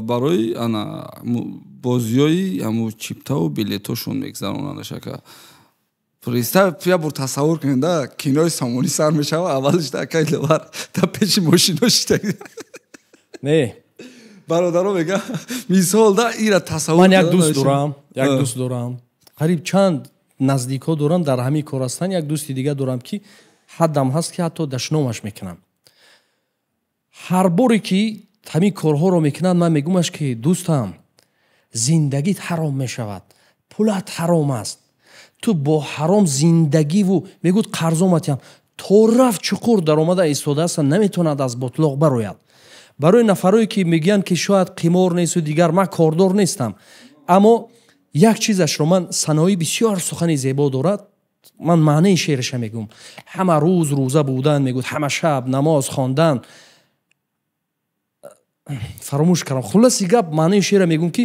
барои ана бозиёи ҳаму чиптаву билетошон мегзаронанд шака. Представь, я бур тасаввур кунед, да, кинои сомонӣ сар мешава, аввалиш да акай Диловар да пеши мошино шида. Не. Бародаро мега, мисол да, ира тасаввур Ман як кардан дӯст намешава. дорам, як дӯст дорам. Қариб чанд наздикҳо дорам дар ҳамин кор ҳастанд, як дӯсти дига дорам ки ҳаддам ҳаст ки ҳатто дашномаш мекунам. Ҳар боре ки ҳамин корҳоро мекунад, ман мегӯмаш ки дӯстам, зиндагит ҳаром мешавад, пулат ҳаром аст. Ту бо ҳаром зиндагиву мегӯд қарз омадям, то рафт чуқур даромада истодааст, наметавонад аз ботлоқ барояд. Барои нафарое ки мегӯянд ки шояд қимор несту дигар, ман кордор нестам, аммо як чизашро ман Саноӣ бисёр сухани зебо дорад, ман маънаи шеъраша мегӯм. Ҳама рӯз рӯза будан, мегӯд, ҳама шаб намоз хондан, фаромӯш кардам. Хулоси гап, маънаи шеъра мегӯм ки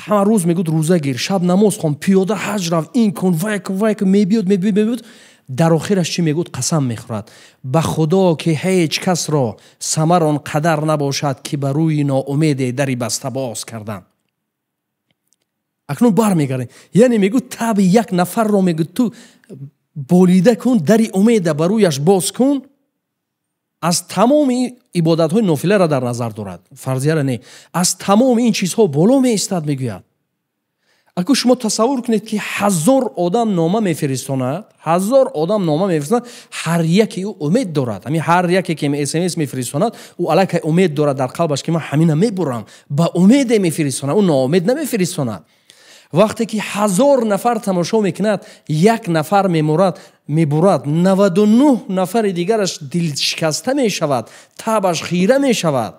ҳама рӯз мегӯд рӯза гир, шаб намоз хон, пиёда ҳаҷ рав, ин кун, вай кун, вай кун, мебиёд, мебиёд, мебиёд. Дар охираш чӣ мегӯд? Қасам мехӯрад: ба Худо ки ҳеҷ касро самар он қадар набошад, ки ба рӯи ноумеде дари баста боз кардан. Акнун бармегардем, яъне мегӯд таби як нафарро, мегӯд, ту болида кун, дари умеда ба рӯяш боз кун. Аз тамоми ибодатҳои нофиларо дар назар дорад, фарзияро не, аз тамоми ин чизҳо боло меистад, мегӯяд. Аку шумо тасаввур кунед ки 1000 одам нома мефиристонад, 1000 одам нома мефиристонад, ҳар яке ӯ умед дорад. Ҳамин ҳар яке ки смс мефиристонад, ӯ аллакай умед дорад дар қалбаш ки ман ҳамина мебурам, ба умеде мефиристонад, ӯ ноумед намефиристонад. Вақте ки 1000 нафар тамошо мекунад, як нафар мемурад, мебурад, 99 нафари дигараш дилшикаста мешавад, табаш хира мешавад.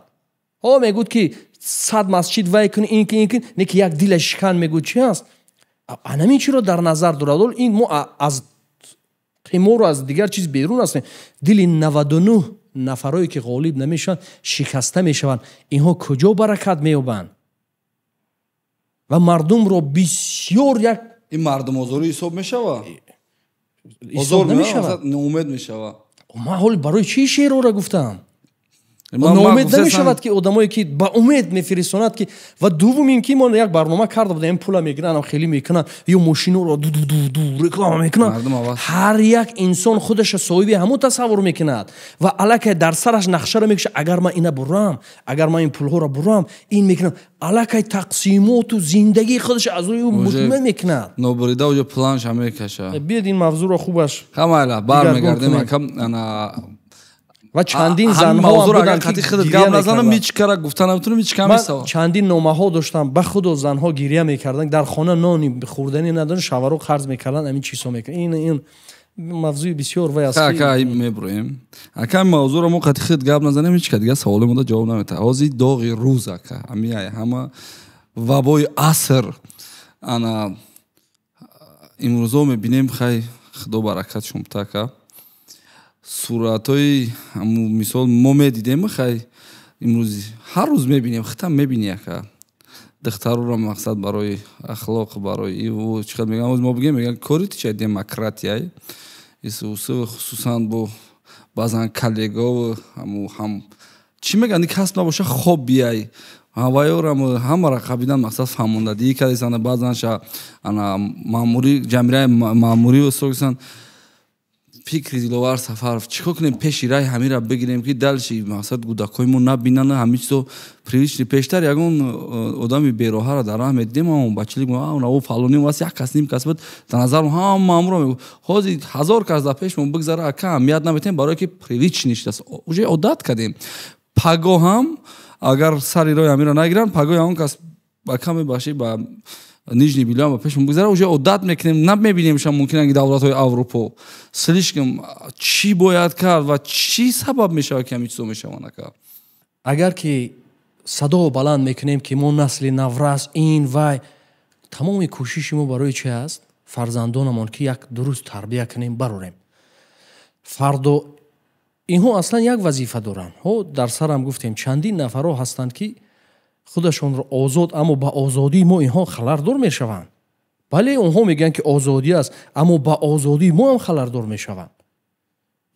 Ҳо мегӯд ки 100 масҷид вай кун, ин кун, ин кун, не ки як дилаш шикан, мегӯд чи аст? Анамин чиро дар назар дорад? Ин мо аз қимору аз дигар чиз берун ҳастем. Дили 99 нафарое ки ғолиб намешаванд, шикаста мешаванд. Инҳо куҷо баракат меёбанд? Ва мардумро бисёр як ин мардумозорӣ ҳисоб мешавад? Ҳисоб намешавад. Ноумед мешавад. Ман ҳол барои чӣ шеърро гуфтам? Ноумед намешавад ки одамое ки ба умед мефиристонад ки. Ва дуввум ин ки мо як барнома карда будем, пула мегиранд, хеле мекунанд, ё мошиноро ду-ду-ду реклама мекунанд. Ҳар як инсон худаша соҳиби ҳамон тасаввур мекунад ва аллакай дар сараш нақшаро мекушад: агар ман ина бурам, агар ман ин пулҳоро бурам, ин мекунам. Аллакай тақсимоту зиндагии худаша аз рӯи мутмаин мекунад. Нобурида уҷо планша мекашад. Биёд ин мавзӯъро хубаш ҳамайла бармегардем акам. Ва чандин занҳо буданд ки гиря мекарданд. Ҳеҷ кара гуфта наметавонам, ҳеҷ кам ман чандин номаҳо доштам, ба худо занҳо гиря мекарданд, дар хона нони хӯрданӣ надоранд, шавҳаро қарз мекарданд, ҳамин чизҳо мекарданд. Ин мавзӯи бисёр вай аст. Ака, меброем. Ака, мавзӯро мо қати худ гап назанем, ҳеҷ ка дигар саволи мода ҷавоб наметаҳад. Ҳозир доғи рӯз ака, ҳамин ай ҳама вабои аср. Ана имрӯзо мебинем, хай худо баракат шум ака. Суратҳои мисол мо медидем, хай имрӯз ҳар рӯз мебинем, хитам мебинӣ ака. Духтароро мақсад барои ахлоқ, барои иву чӣ қадр мегӯям, мо бигем, мегӯянд кори ту чия, демократияй. Исусу хусусан бо баъзан коллегову ҳам чӣ мегӯянд, касб набоша хоббияй. Ҳавайёрам ҳамаро қабидан мақсад фаҳмондадӣ кардесанд, баъзан ша ана маъмурӣ, ҷамъияи маъмурӣ устокисан. Фикри Диловар Сафаров, чӣ кор кунем пеши раи ҳамира бигирем ки далши мақсад кӯдакҳои мо набинанд, ҳамин чизо привычни. Пештар ягон одами бероҳаро дар раҳ медидем, ҳамон бачилик, ӯ фалонӣ аст, як кас, ним кас буд, дар назарам ҳама амро мегуфт. Ҳозир 1000 кас дар пешмон бигзара, ака аҳамият наметем, барое ки привычни шудааст, уже одат кардем. Пагоҳ ҳам агар сари роҳи ҳамира нагиранд, пагоҳи ҳамон кас ба кам мебахшӣ, ба нижний билям ба пешмон бигзара, уже одат мекунем, намебинем ша мумкин ки давлатҳои Аврупо. Слишком чӣ бояд кард ва чӣ сабаб мешавад ки ҳамин чизо мешаванд ака? Агар ки садо баланд мекунем ки мо насли наврас, ин вай, тамоми кӯшиши мо барои чи аст? Фарзандонамон ки як дуруст тарбия кунем, барорем. Фардо инҳо аслан як вазифа доранд. Ҳо, дар сарам гуфтем, чандин нафарҳо ҳастанд ки худашонро озод, аммо ба озодии мо инҳо халалдор мешаванд. Бале, онҳо мегӯянд ки озодӣ аст, аммо ба озодии мо ҳам халалдор мешаванд.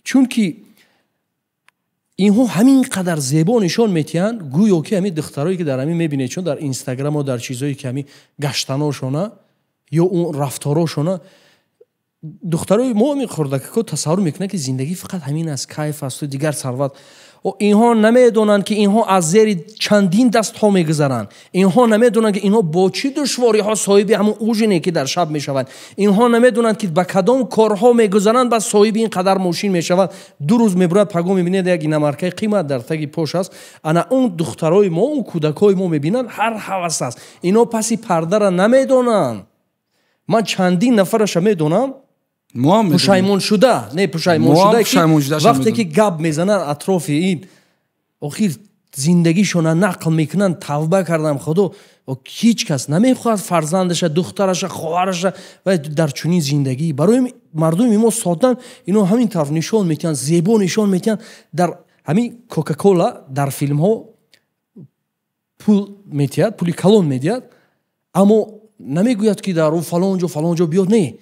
Чунки инҳо ҳамин қадар зебо нишон метиҳанд, гӯё ки ҳамин духтарое ки дар ҳамин мебинед, чун дар инстаграму дар чизое ки ҳамин гаштаношона ё он рафторошона, духтарои мо ҳамин хурдакако тасаввур мекунанд ки зиндагӣ фақат ҳамин аст, кайф асту дигар сарват. Инҳо намедонанд ки инҳо аз зери чандин дастҳо мегузаранд. Инҳо намедонанд ки инҳо бо чӣ душвориҳо соҳиби ҳамон ужине ки дар шаб мешаванд. Инҳо намедонанд ки ба кадом корҳо мегузаранд, ба соҳиби ин қадар мошин мешаванд. Ду рӯз мебурад, паго мебинед як иномаркаи қимат дар таги пош аст. Ана он духтарои мо, он кӯдакҳои мо мебинанд, ҳар ҳавас аст. Инҳо паси пардара намедонанд. Ман чандин нафараша медонам, пушаймон шуда, не пушаймон шуда, ки вақте ки гап мезананд атрофи ин, охир зиндагишона нақл мекунанд, тавба кардам худо, ҳеҷ кас намехоҳад фарзандаша, духтараша, хоҳараша ва дар чунин зиндагӣ. Барои мардуми мо содан ино ҳамин тараф нишон метиҳанд, зебо нишон метиҳанд. Дар ҳамин Кока-Кола дар филмҳо пул метиҳад, пули калон медиҳад, аммо намегӯяд ки дар фалон ҷо фалон ҷо биёд, не.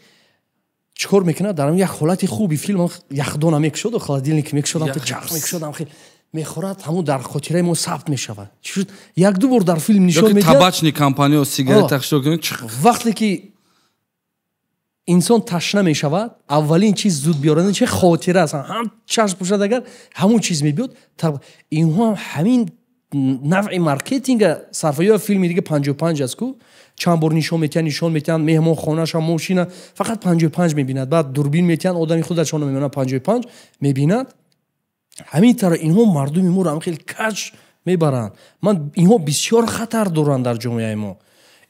Чӣ кор мекунад? Дар як ҳолати хуби филм яхдона мекушоду, холодильник мекушодам, чарх мекушодам, хел мехӯрад, ҳамун дар хотираи мо сабт мешавад. Як-ду бор дар филм нишон медиҳад. Табачный компания сигарета вақте ки инсон ташна мешавад, аввалин чиз зуд биёрад чи хотира аст. Ҳам чашм пӯшад, агар ҳамун чиз мебиёд. Инҳо ҳам ҳамин навъи маркетинга сарфа. Ё филми дига 55 аст ку, чанд бор нишон метиҳанд, нишон метиҳанд, меҳмонхонаша, мошина, фақат 55 мебинад. Баъд дурбин метиҳанд, одами худашонро мемонад, 55 мебинад. Ҳамин тараф инҳо мардуми моро ҳам хеле каҷ мебаранд. Ман инҳо бисёр хатар доранд дар ҷомеаи мо.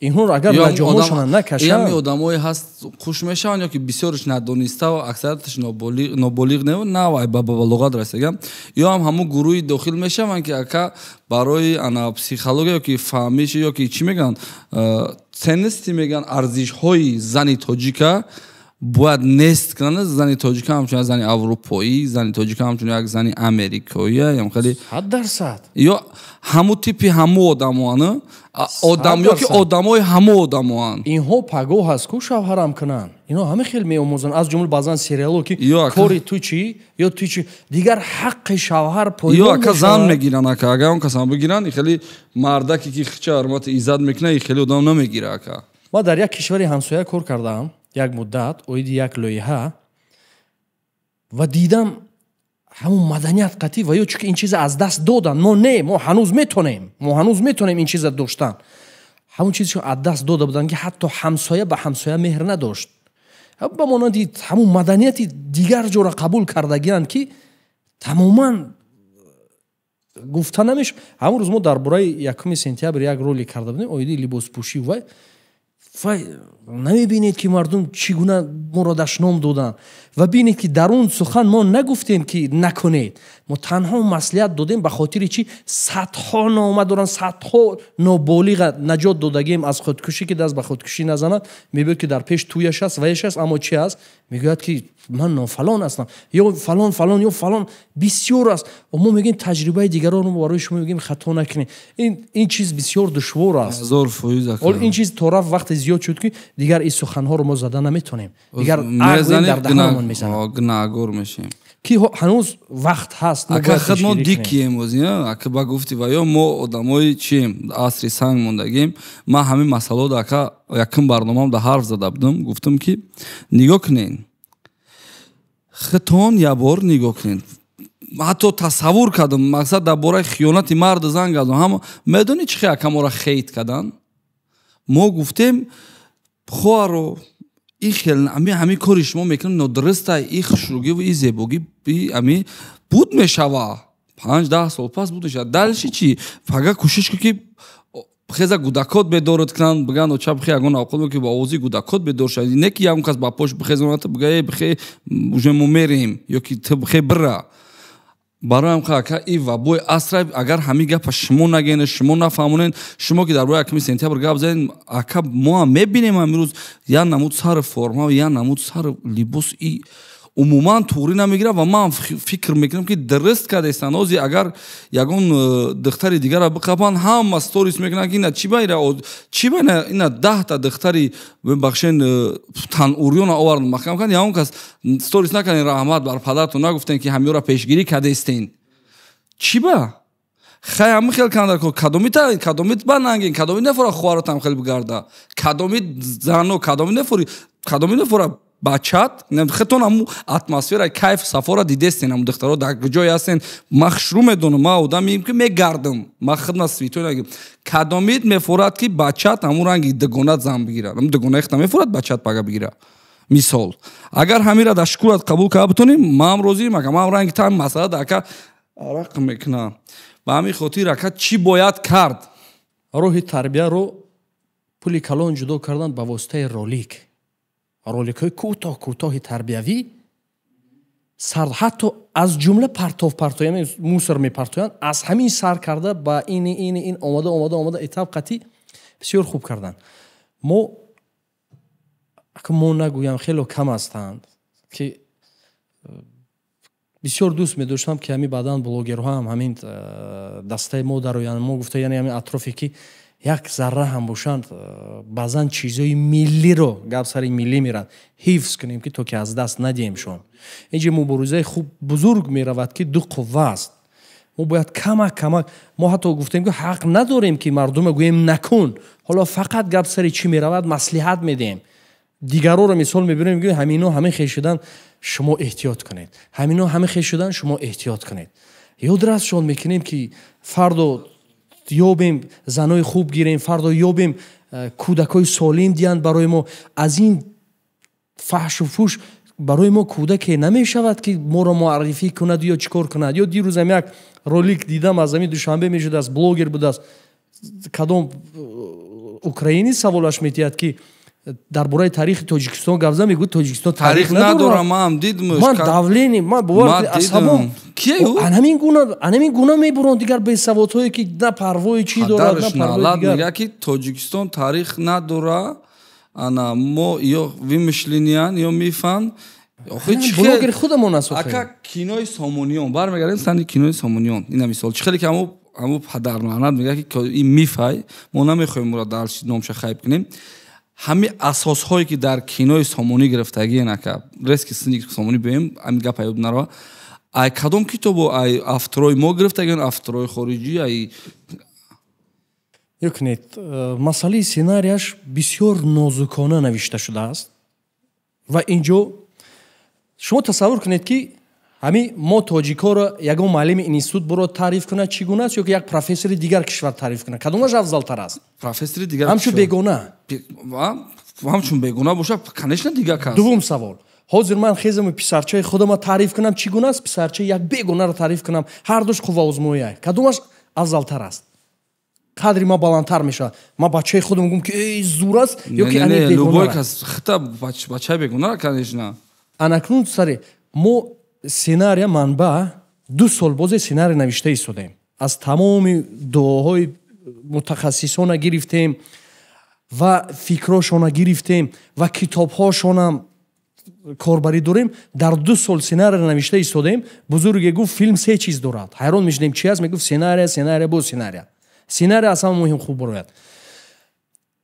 Инҳоро агар лаҷомошона накашанд, яъне одамое ҳаст хуш мешаванд ё ки бисёрш надониста ва аксарияташ ноболиғ не, на вай ба балоғат расидаган, ё ҳам ҳамун гурӯҳи дохил мешаванд ки ака барои ана психология ё ки фаҳмиш ё ки чӣ мегӯянд, ценности мегӯянд, арзишҳои зани тоҷика бояд нест кунанд. Зани тоҷика ҳамчун як зани аврупоӣ, зани тоҷика ҳамчун як зани америкоӣ, ям хеле 100%. Ё ҳамун типи ҳаму одамоан, одам ё ки одамои ҳаму одамоан. Инҳо пагоҳ аст ку шавҳарам кунанд. Инҳо ҳама хел меомӯзанд, аз ҷумла баъзан сериало ки кори ту чӣ ё ту чӣ, дигар ҳаққи шавҳар поймол мешавад. Ё ака зан мегиранд, ака агар он касам бигиранд, хеле мардаке ки хича ҳурмати иззат мекунад, хеле одам намегира ака. Ман дар як кишвари ҳамсоя кор кардаам як муддат, оиди як лоиҳа, ва дидам ҳамун маданият қатъӣ ва ё чунки ин чиза аз даст доданд. Мо не, мо ҳанӯз метонем, мо ҳанӯз метонем ин чиза доштан. Ҳамун чизшо аз даст дода буданд ки ҳатто ҳамсоя ба ҳамсоя меҳр надошт. Ба монанди ҳамун маданияти дигар ҷора қабул кардагианд ки тамоман гуфта намешавад. Ҳамун рӯз мо дар бораи 1 сентябр як ролик карда будем оиди либоспӯшӣ. Вай вай намебинед ки мардум чӣ гуна моро дашном доданд, ва бинед ки дар он сухан мо нагуфтем ки накунед, мо танҳо маслиҳат додем. Ба хотири чӣ садҳо нома доранд, садҳо ноболиға наҷот додагием аз худкушӣ ки даст ба худкушӣ назанад. Мебиёд ки дар пеш туяш аст, ваяш аст, аммо чӣ аст? Мегӯяд ки ман нофалон ҳастам ё фалон фалон ё фалон, бисёр аст. Мо мегӯем таҷрибаи дигаронро барои шумо мегӯем хато накунед. Ин чиз бисёр душвор аст. 1000%. Ин чиз то рафт вақте зиёд шуд ки дигар ин суханҳоро мо зада наметонем, дигар ақл дар даҳонамон мезанад, гунаҳгор мешем. Ки ҳанӯз вақт ҳаст. Ака худ мо дикием оз, ака ба гуфти ва ё мо одамои чием, асри санг мондагим. Ман ҳамин масъаларо ака якум барномаам да ҳарф зада будам, гуфтам ки нигоҳ кунед, худтон як бор нигоҳ кунед. Ҳатто тасаввур кардам, мақсад дар бораи хиёнати марду зан гардам. Ҳама медонӣ чӣ хел ака моро хейт карданд? Мо гуфтем хоҳаро, ин хел ҳамин кори шумо мекунед нодуруста, ин хушрӯгӣ ва ин зебогӣ ҳамин буд мешава. 5-10 сол пас буд мешава. Дальше чӣ? Фақат кӯшиш кун ки хеза гудакот бедорат кунанд, бигӯянд оча бихе ягон авқот ки ба овози гудакот бедор шавӣ, не ки ягон кас ба пош бихезонад, бигӯяд эй бихе уже мо мерем ё ки ту бихе бира. Бароям ака и вабои асра, агар ҳамин гапа шумо нагӯед, шумо нафаҳмонед, шумо ки дар бораи 1 сентябр гап задед, ака мо ҳам мебинем имрӯз як намуд сари форма, як намуд сари либос, и умуман туғрӣ намегирад. Ва ман фикр мекунам ки дуруст кардастанд. Ҳозир агар ягон духтари дигарро биқапанд, ҳама сторис мекунанд ки ина чӣ ба ира, чӣ ба ина 10та духтари бахшен танурёна овард маҳкам карданд, ягон кас сторис накарден, раҳмат бар падаратон нагуфтен ки ҳамёра пешгирӣ кардастен. Чӣ ба? Хай ҳама хел кандар ко, кадомита, кадомит ба нангин, кадомит нефора хоҳаратам хел бигарда, кадомит зано, кадомит нефори, кадомит нефора бачат, худтон ҳамун атмосфера кайф сафора дидестен, ҳамун духтаро дар ҷое ҳастен. Ман хушрӯ медонам, ман одамем ки мегардам, ман худна свитой нагирам. Кадомит мефорад ки бачат ҳамун ранги дугонат зан бигирад, ҳамун дугонаи худта мефорад бачат пага бигирад. Мисол, агар ҳамира дар шукурат қабул карда битонем, ман ҳам розием, ака ман ранги та масъала дар ака арақ мекунам. Ба ҳамин хотир ака чӣ бояд кард? Роҳи тарбияро пули калон ҷудо кардан ба воситаи ролик. Роликҳои кӯтоҳ кӯтоҳи тарбиявӣ сар, ҳатто аз ҷумла партов партоя, мусор мепартоянд, аз ҳамин сар карда ба ин ин ин омада омада омада этап қатӣ бисёр хуб карданд. Мо мо нагӯям, хело кам ҳастанд, ки бисёр дӯст медоштам, ки ҳамин баъдан блогерҳо ҳам ҳамин дастаи мо дароянд. Мо гуфта, яъне ҳамин атрофе ки як зарра ҳам бошанд, баъзан чизҳои миллиро, гап сари миллӣ мерад, ҳифз кунем, ки то ки аз даст надиҳемшон. Инҷа муборизаи хуб бузург меравад, ки ду қувва аст. Мо бояд камак камак, мо ҳатто гуфтем, ки ҳақ надорем, ки мардума гӯем накун. Ҳоло фақат гап сари чӣ меравад? Маслиҳат медиҳем. Дигарроро мисол мебирем, мегӯем ҳамино ҳамин хел шудан, шумо эҳтиёт кунед, ҳамино ҳамин хел шудан, шумо эҳтиёт кунед. Ёдрасшон мекунем, ки фардо ёбем занои хуб гирем, фардо ёбем кӯдакҳои солим диҳанд барои мо. Аз ин фаҳшу фуш барои мо кӯдаке намешавад, ки моро муаррифӣ кунад ё чӣ кор кунад. Ё дирӯзам як ролик дидам, аз ҳамин Душанбе мешудааст, блогер будааст, кадом украинӣ саволаш метиҳад, ки дар бораи таърихи Тоҷикистон гап зад, мегӯяд Тоҷикистон таърих надорам. Ман дидмш. Ман давление, ман бовар асабом. Анамин гуна мебуранд дигар бесаводҳое, ки на парвои чӣ дорад, на парвои дигар. Мегӯяд, ки Тоҷикистон таърих надора, ана мо ё вымышлениян, ё мифан. Блогер худамон аст. Ака, кинои Сомониён, бармегардем сани кинои Сомониён. Ина мисол, чӣ хеле ки ҳаму падарманад мегӯяд, ки ин мифай, мо намехоҳем ӯро дар номша хайб кунем. Ҳами асосҳое, ки дар кинои Сомонӣ гирифтагиен, ака, резки сини Сомонӣ биёем, ҳамин гап аюб нарава. Ай кадом китобу, ай авторои мо гирифтагиен, авторои хориҷӣ, ай? Ёкунед, масъалаи сценарияш бисёр нозукона навишта шудааст. Ва инҷо шумо тасаввур кунед, ки ҳамин мо тоҷикҳоро ягон муаллими институт буро таъриф кунад, чӣ гуна аст, ё ки як профессори дигар кишвар таъриф кунад, кадомаш афзалтар аст? Профессори дигар. Ҳамчун бегона. Ҳамчун бегона боша, конечно, дигар кас. Дуввум савол: ҳозир ман хезаму писарчаи худама таъриф кунам, чӣ гуна аст, писарчаи як бегонаро таъриф кунам, ҳардуш қувваозмоия, кадомаш афзалтар аст? Қадри ма баландтар мешавад, ман бачаи худам гум, ки эй зур аст, ё ки ани бегонара? Кас хита бачаи бегонара, конечно. Анакнун сари мо сценария, манбаъ, 2 сол бозе сценарий навишта истодаем, аз тамоми дуоҳои мутахассисона гирифтем ва фикрошона гирифтем ва китобҳошонам корбарӣ дорем. Дар 2 сол сценария навишта истодаем. Бузурге гуфт, филм се чиз дорад. Ҳайрон мешудем, чи аст? Мегуфт: сценария, сценария, боз сценария. Сценария аз ҳама муҳим, хуб барояд.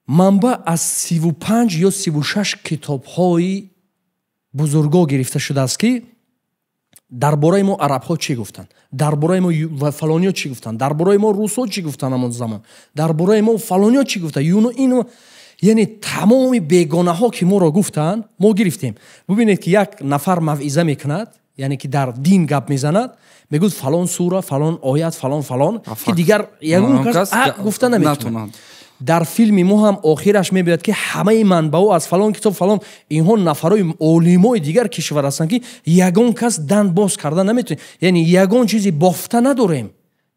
Манбаъ аз 35 ё 36 китобҳои бузургҳо гирифта шудааст, ки дар бораи мо арабҳо чӣ гуфтанд, дар бораи мо фалониё чӣ гуфтанд, дар бораи мо русҳо чӣ гуфтанд, ҳамон замон дар бораи мо фалониё чӣ гуфтанд, юно ино, яъне тамоми бегонаҳо, ки моро гуфтанд, мо гирифтем. Бубинед, ки як нафар мавъиза мекунад, яъне ки дар дин гап мезанад, мегӯяд фалон сура, фалон оят, фалон фалон, ки дигар ягон кас гуфта наметавонад. Дар филми мо ҳам охираш мебиёяд, ки ҳамаи манбаъо аз фалон китоб, фалон, инҳо нафарои олимои дигар кишвар ҳастанд, ки ягон кас дан боз карда наметавонад. Яъне ягон чизи бофта надорем,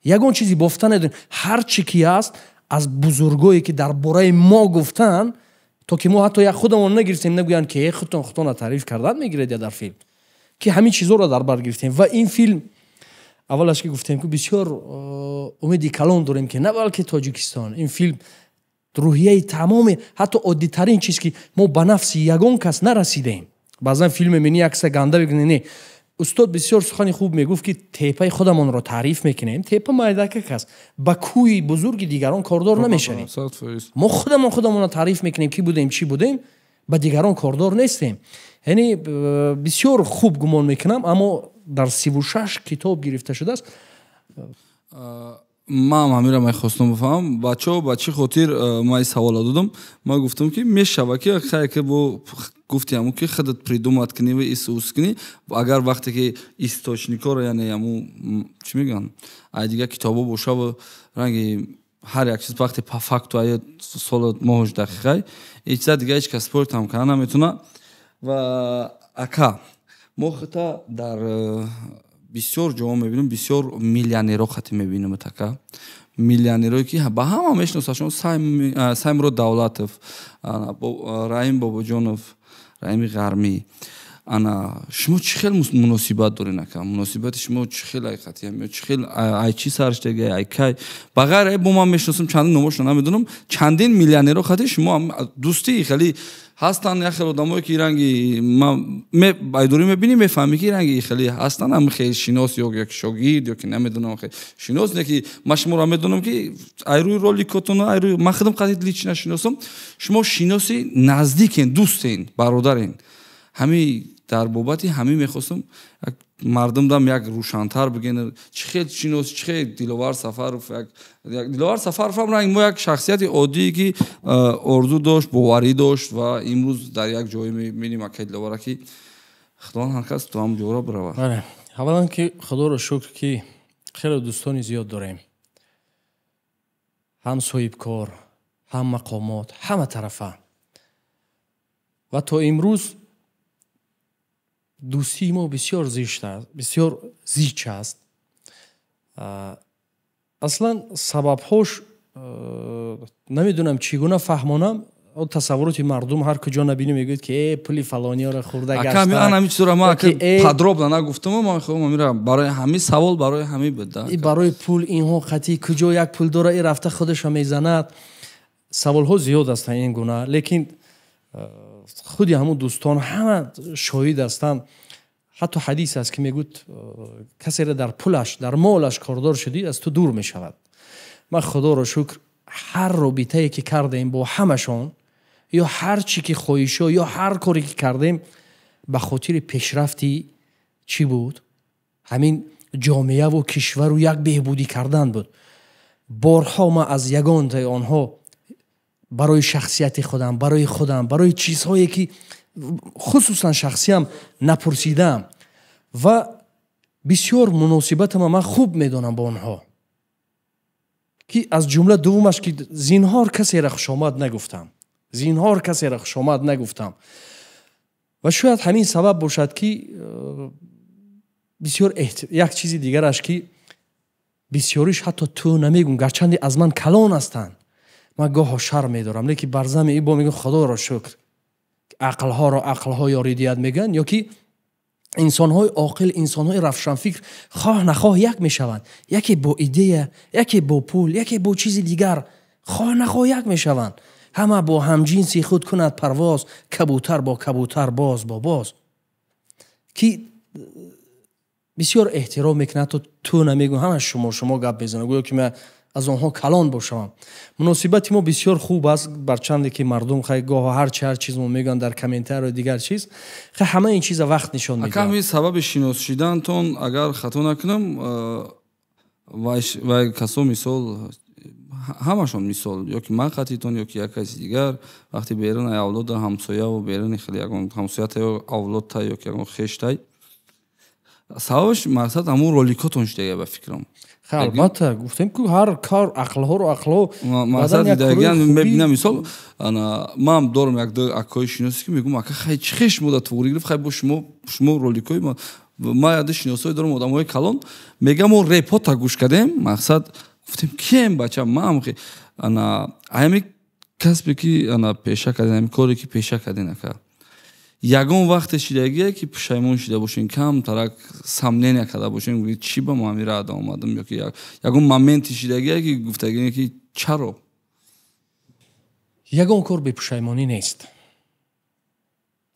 ягон чизи бофта надорем. Ҳар чӣ ки аст, аз бузургое, ки дар бораи мо гуфтанд, то ки мо ҳатто як худамон нагирифтем, нагӯянд, ки худтон худтона таъриф кардан мегиред я дар филм, ки ҳамин чизҳоро дар бар гирифтем. Ва ин филм аввалаш ки гуфтем, ки бисёр умеди калон дорем, ки на балки Тоҷикистон, ин филм рӯҳияи тамоми, ҳатто оддитарин чиз, ки мо ба нафси ягон кас нарасидаем. Баъзан филме мебинӣ, як каса ганда мекунӣ. Не, устод бисёр сухани хуб мегуфт, ки тепаи худамонро таъриф мекунем, тепа майдакак аст, ба кӯи бузурги дигарон кордор намешавем. Мо худамон худамонро таъриф мекунем, ки будем, чӣ будем, ба дигарон кордор нестем. Яъне бисёр хуб гумон мекунам, аммо дар 36 китоб гирифта шудааст. Ман ҳамира мехостам бифаҳмам, бачаҳо, ба чӣ хотир ман ин саволро додам. Ман гуфтам, ки мешава, ки хай ки бо гуфти ҳамун, ки худат придумать кунӣ ва ис кунӣ, агар вақте ки источникҳоро, яъне ҳамун чӣ мегӯянд, ай дигар китобҳо боша ва ранги ҳар як чиз вақте по факту ай солу моҳуш дақиқай ин чиза, дигар ҳеҷ кас спорт ҳам карда наметавона. Ва ака, мо хита дар бисёр ҷоҳо мебинем, бисёр миллионерҳо хати мебинем, така миллионерое, ки ба ҳама мешиносашон, Саймурод Давлатов, Раим Бобоҷонов. Раҳими Ғармӣ. Ана шумо чӣ хел муносибат дорен, ака? Муносибати шумо чӣ хел айқати ё чӣ хел, ай чӣ сар шудага, ай кай? Ба ғайр ай бо ман мешиносам, чандин номошро намедонам, чандин миллионеро хати шумо дӯстии хеле ҳастанд. Як хел одамое ки ранги айдурӣ мебинӣ, мефаҳмӣ ки ранги хеле ҳастанд, ҳам хел шинос ё як шогирд ё ки намедонам, хел шинос не, ки ман шуморо медонам, ки айрӯи роликотон, айрӯи ман худам қадид лично шиносам, шумо шиноси наздикен, дӯстен, бародарен. Ҳами дар бобати ҳамин мехостам мардумдам як рӯшантар бигӯен, чӣ хел шинос, чӣ хел Диловар Сафаров. Як Диловар Сафаров ҳам ранг мо як шахсияти оддие, ки орзу дошт, боварӣ дошт ва имрӯз дар як ҷое мебинем акай Диловара, ки Худованд ҳар кас то ҳам ҷора биравад. Бале, аввалан ки Худоро шукр, ки хеле дӯстони зиёд дорем, ҳам соҳибкор, ҳам мақомот, ҳама тарафа. Ва то имрӯз дӯстии мо бисёр зишт аст, бисёр зич аст. Аслан сабабҳош намедонам чӣ гуна фаҳмонам. Тасаввуроти мардум ҳар куҷо набинӣ, мегӯяд ки э пули фалониёро хӯрда. Гаштан ҳамин чизро ман подробно нагуфтам, ман мехоҳам амира барои ҳамин савол, барои ҳамин буд. Барои пул инҳо қатъи куҷо як пул дора, и рафта худашо мезанад. Саволҳо зиёд ҳастанд ин гуна, лекин худи ҳамун дӯстон ҳама шоҳид ҳастанд. Ҳатто ҳадис аст, ки мегӯд, касеро дар пулаш, дар молаш кордор шудӣ, аз ту дур мешавад. Ман Худоро шукр, ҳар робитае ки кардем бо ҳамашон, ё ҳар чӣ ки хоҳишо, ё ҳар коре ки кардем, ба хотири пешрафти чӣ буд, ҳамин ҷомеаву кишвару як беҳбудӣ кардан буд. Борҳо ман аз ягонтаи онҳо барои шахсияти худам, барои худам, барои чизҳое ки хусусан шахсиям напурсидаам. Ва бисёр муносибатама ман хуб медонам бо онҳо, ки аз ҷумла дуввумаш, ки зинҳор касеро хушомад нагуфтам, зинҳор касеро хушомад нагуфтам. Ва шояд ҳамин сабаб бошад, ки бисёр як чизи дигараш, ки бисёриш ҳатто ту намегӯм, гарчанде аз ман калон ҳастанд. Ман гоҳо шарм медорам, лекин бар зами бо мегӯм, Худоро шукр, ақлҳоро ақлҳо ёрӣ диҳад мегӯянд, ё ки инсонҳои оқил, инсонҳои равшанфикр хоҳ нахоҳ як мешаванд, яке бо идея, яке бо пул, яке бо чизи дигар, хоҳ нахоҳ як мешаванд. Ҳама бо ҳамҷинси худ кунад парвоз, кабутар бо кабутар, боз бо боз, ки бисёр эҳтиром мекунад. Ҳатто ту намегӯ, ҳама шумо шумо гап мезанад, гӯё ки ман аз онҳо калон бошавам. Муносибати мо бисёр хуб аст, барчанде ки мардум хай гоҳо ҳарчи ҳар чиз мо мегӯянд дар комментарио дигар чиз. Хай, ҳама ин чиза вақт нишон медиҳад. Ака, сабаби шинос шидантон, агар хато накунам, вай касо, мисол, ҳамашон, мисол, ё ки ман қатитон, ё ки як каси дигар, вақте берун ай авлода ҳамсояву беруни хеле ягон ҳамсоята ё авлодта ё ки ягон хештай, сабабаш, мақсад, ҳамун роликотон шудага, ба фикрам. Албатта, гуфтем ку, ҳар кор ақлҳоро ақлҳо. Мақсад дидагиан мебинам, мисол, ана ман дорам як ду акои шиносе, ки мегӯм, ака, хай чӣ хеш шумо да туғри гирифт, хай бо шумо роликои ма яде шиносое дорам, одамои калон, мегам, мо репота гӯш кардем, мақсад, гуфтем, кием бача маам. Ана ҳами касбе ки ана пеша кардем, ҳами коре ки пеша кардем, ака, ягон вақте шидагие, ки пушаймон шида бошем, камтарак сомнения карда бошем, чӣ ба мо ҳамин рада омадам, ё ки ягон моменти шидагие, ки гуфтагие, ки чаро? Ягон кор бепушаймонӣ нест.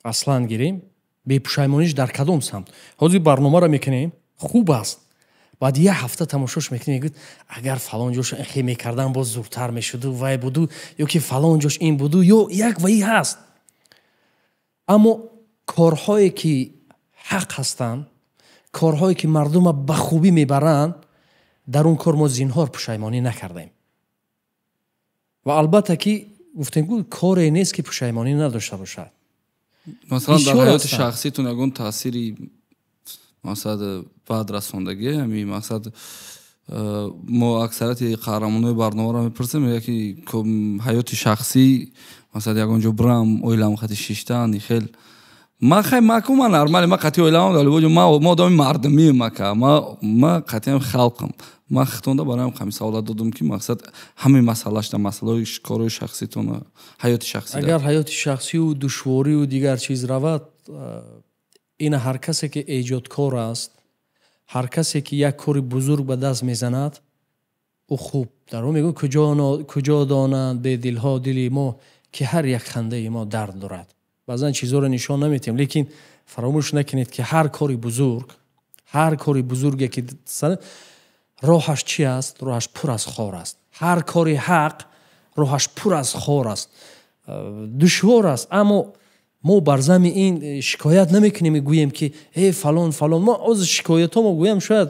Аслан гирем, бепушаймониш дар кадом самт? Ҳозир барномаро мекунем, хуб аст, баъд як ҳафта тамошош мекунем, мегӯяд, агар фалон ҷош хе мекардам, боз зудтар мешуду, вай буду, ё ки фалон ҷош ин буду, ё як ваи ҳаст. Аммо корҳое ки ҳақ ҳастанд, корҳое ки мардума ба хубӣ мебаранд, дар он кор мо зинҳор пушаймонӣ накардем. Ва албатта ки гуфтем, коре нест, ки пушаймонӣ надошта бошад. Масалан, дар ҳаёти шахситон ягон таъсири, мақсад, бад расондагӣ? Ҳами, мақсад, мо аксарияти қаҳрамонои барномаро мепурсем, мегӯяд, ки ҳаёти шахсӣ, масалан, ягон ҷо бирам, оилам хати шиштан, хел ман хай маку, ман нормале, ман қатъи оиламам дар любой ҷо, ма одами мардумием, ака, ма қатъиам халқам. Ман хитонда бароям ҳамин савола додум, ки мақсад ҳамин масъалашда, масъалаҳои корҳои шахситон, ҳаёти шахсӣ. Агар ҳаёти шахсию душворию дигар чиз равад, ина ҳар касе ки эҷодкор аст, ҳар касе ки як кори бузург ба даст мезанад, ӯ хуб дар он мегӯяд, куҷо донанд бедилҳо дили мо, ки ҳар як хандаи мо дард дорад. Баъзан чизҳоро нишон наметиҳем, лекин фаромӯш накунед, ки ҳар кори бузург, ҳар кори бузурге ки роҳаш чи аст? Роҳаш пур аз хор аст. Ҳар кори ҳақ роҳаш пур аз хор аст, душвор аст, аммо мо бар зами ин шикоят намекунем, гӯем ки э фалон фалон. Мо оз шикоятҳо мо гӯям, шояд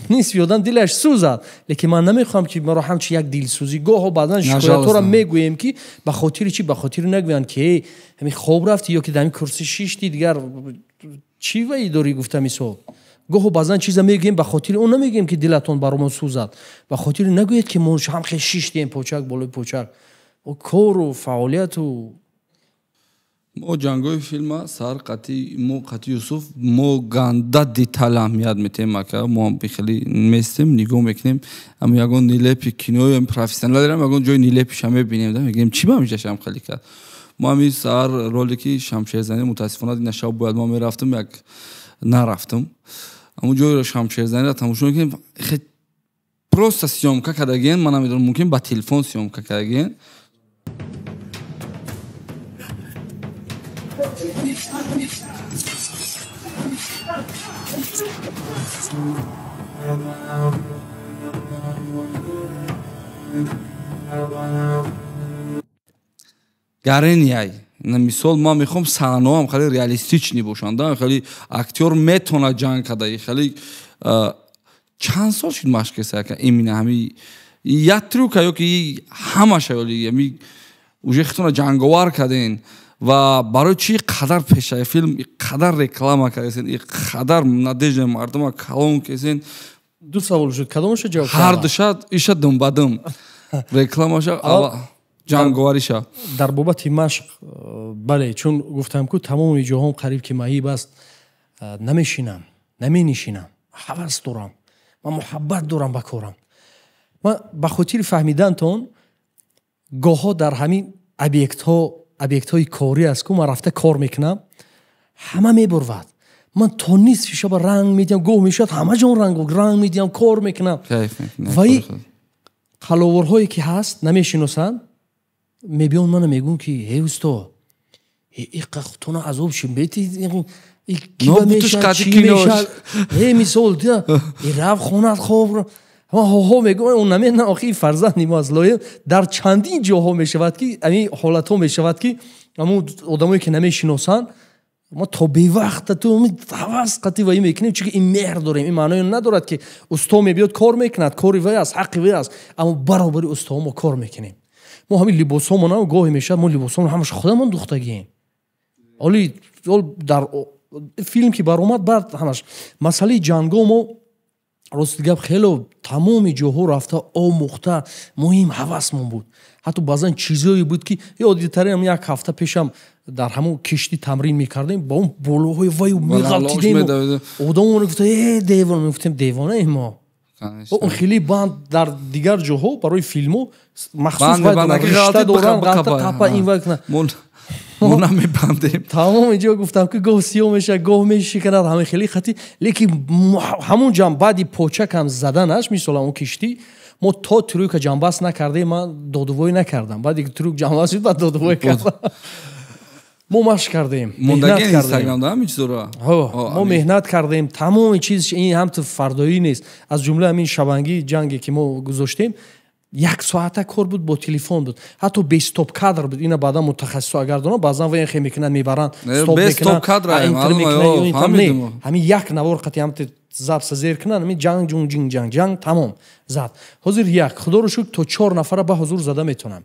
нисфи одам дилаш сӯзад, лекин ман намехоҳам, ки маро ҳамчи як дилсӯзӣ. Гоҳо баъзан шикоятҳоро мегӯем, ки ба хотири чи? Ба хотири нагӯянд, ки э ҳамин хоб рафтӣ ё ки дар ҳамин курсӣ шиштӣ, дигар чӣ ваи дорӣ, гуфта мисол. Гоҳо баъзан чиза мегӯем, ба хотири он намегӯем, ки дилатон баро мо сӯзад, ба хотири нагӯед, ки мо ҳам хел шиштем почак болои почак, кору фаъолияту. Мо ҷангои филма сар қати мо, қати Юсуф, мо ганда деталь аҳамият метиҳем, ака. Мо хеле местем, нигоҳ мекунем, ам ягон нелепый кинои профессионал дорам, ягон ҷои нелепый ша мебинем, да, мегӯем, чӣ ба ҳамиҷашам хеле кард. Мо ҳамин саҳар ролики шамшерзанӣ, мутаассифона, дина шаб бояд мо мерафтем, як нарафтам, ҳамун ҷойро шамшерзаниро тамошо мекунем, просто съёмка кардагиен, ман намедонам, мумкин ба телефон съёмка кардагиен. Гаренияй, мисол, ман мехоҳам саҳнаҳоам хеле реалистичный бошанд, да, хеле актёр метавонад ҷанг карда. Хеле чанд сол шуд машқ кеса именно ҳами як трюка ё ки ҳамаша, ами уже хитона ҷанговар карден? Ва барои чӣ қадар пешаи филм қадар реклама кардесен, қадар надежда мардума калон кесен? Ду савол шуд, кадомаша ҷавоб? Ҳар душа иша думбадум рекламаша, ҷанговариша. Дар бобати машқ, бале, чун гуфтам, ку тамоми ҷоҳом қариб ки маҳиб аст, намешинам, наменишинам, ҳавас дорам, ман муҳаббат дорам ба корам. Ман ба хотири фаҳмидантон, гоҳҳо дар ҳамин объектҳо, объектҳои корӣ аст, ку ман рафта кор мекунам, ҳама мебурвад, ман то нисфи шаба ранг медиҳам, гоҳ мешавад ҳама ҷон ранг ранг медиҳам, кор мекунам. Ва қаловорҳое ки ҳаст, намешиносанд, мебиён мана мегӯн, ки э усто, иқа хутона азоб ши мети, киба мешад, чӣ мешад, э мисол рафт хонат хоб. Ман ҳоҳо мегӯям, он намедонам, охи фарзанди мо аз лоя. Дар чандин ҷоҳо мешавад, ки ҳамин ҳолатҳо мешавад, ки ҳамун одамое ки намешиносанд, мо то бевақта ту ҳавас қатӣ ваи мекунем, чунки ин меҳр дорем. Ин маъное надорад, ки усто мебиёд кор мекунад, кори вай аст, ҳаққи вай аст, аммо баробари устоҳо мо кор мекунем. Мо ҳамин либосҳомон, гоҳе мешавад, мо либосҳомон ҳамаша худамон духтагием. Оли дар филм ки баромад, баъд ҳамаш масъалаи ҷанго. Мо рости гап, хело тамоми ҷоҳо рафта омӯхта, муҳим ҳавасмон буд. Ҳатто баъзан чизое буд, ки ёдитаринам, як ҳафта пешам дар ҳамон киштӣ тамрин мекардем, ба он болоҳои ваю меғалтидем, одамон гуфта: э девона. Мегуфтем: девонаем мо. Он хеле банд дар дигар ҷоҳо барои филмҳо махсус ришта доранд, қапа ин вай. Мо намебандем. Тамом инҷо гуфтам, ки гоҳ сиёҳ мешавад, гоҳ мешиканад, ҳамин хеле хати, лекин ҳамун ҷам баъди почакам заданаш, мисол, он киштӣ, мо то трюка ҷамбаст накардем, ман додувой накардам. Баъди трюк ҷамбаст шуд, баъд додувой кардам. Мо машқ кардем. Мо меҳнат кардем, тамоми чиз. Ин ҳамту фардоӣ нест. Аз ҷумла ҳамин шабангии ҷанге ки мо гузоштем, як соата кор буд, бо телефон буд, ҳатто бе стоп кадр буд. Ина баъдан мутахассисо агар донанд, баъзан вай хе мекунанд, мебаранд, стоп мекунанд, ҳамин як навор қати ҳамту запса зер кунанд, ҳамин ҷанг ҷунг ҷинг ҷанг ҷанг, тамом зад. Ҳозир як худоро шукр, то чор нафара ба ҳузур зада метавонам.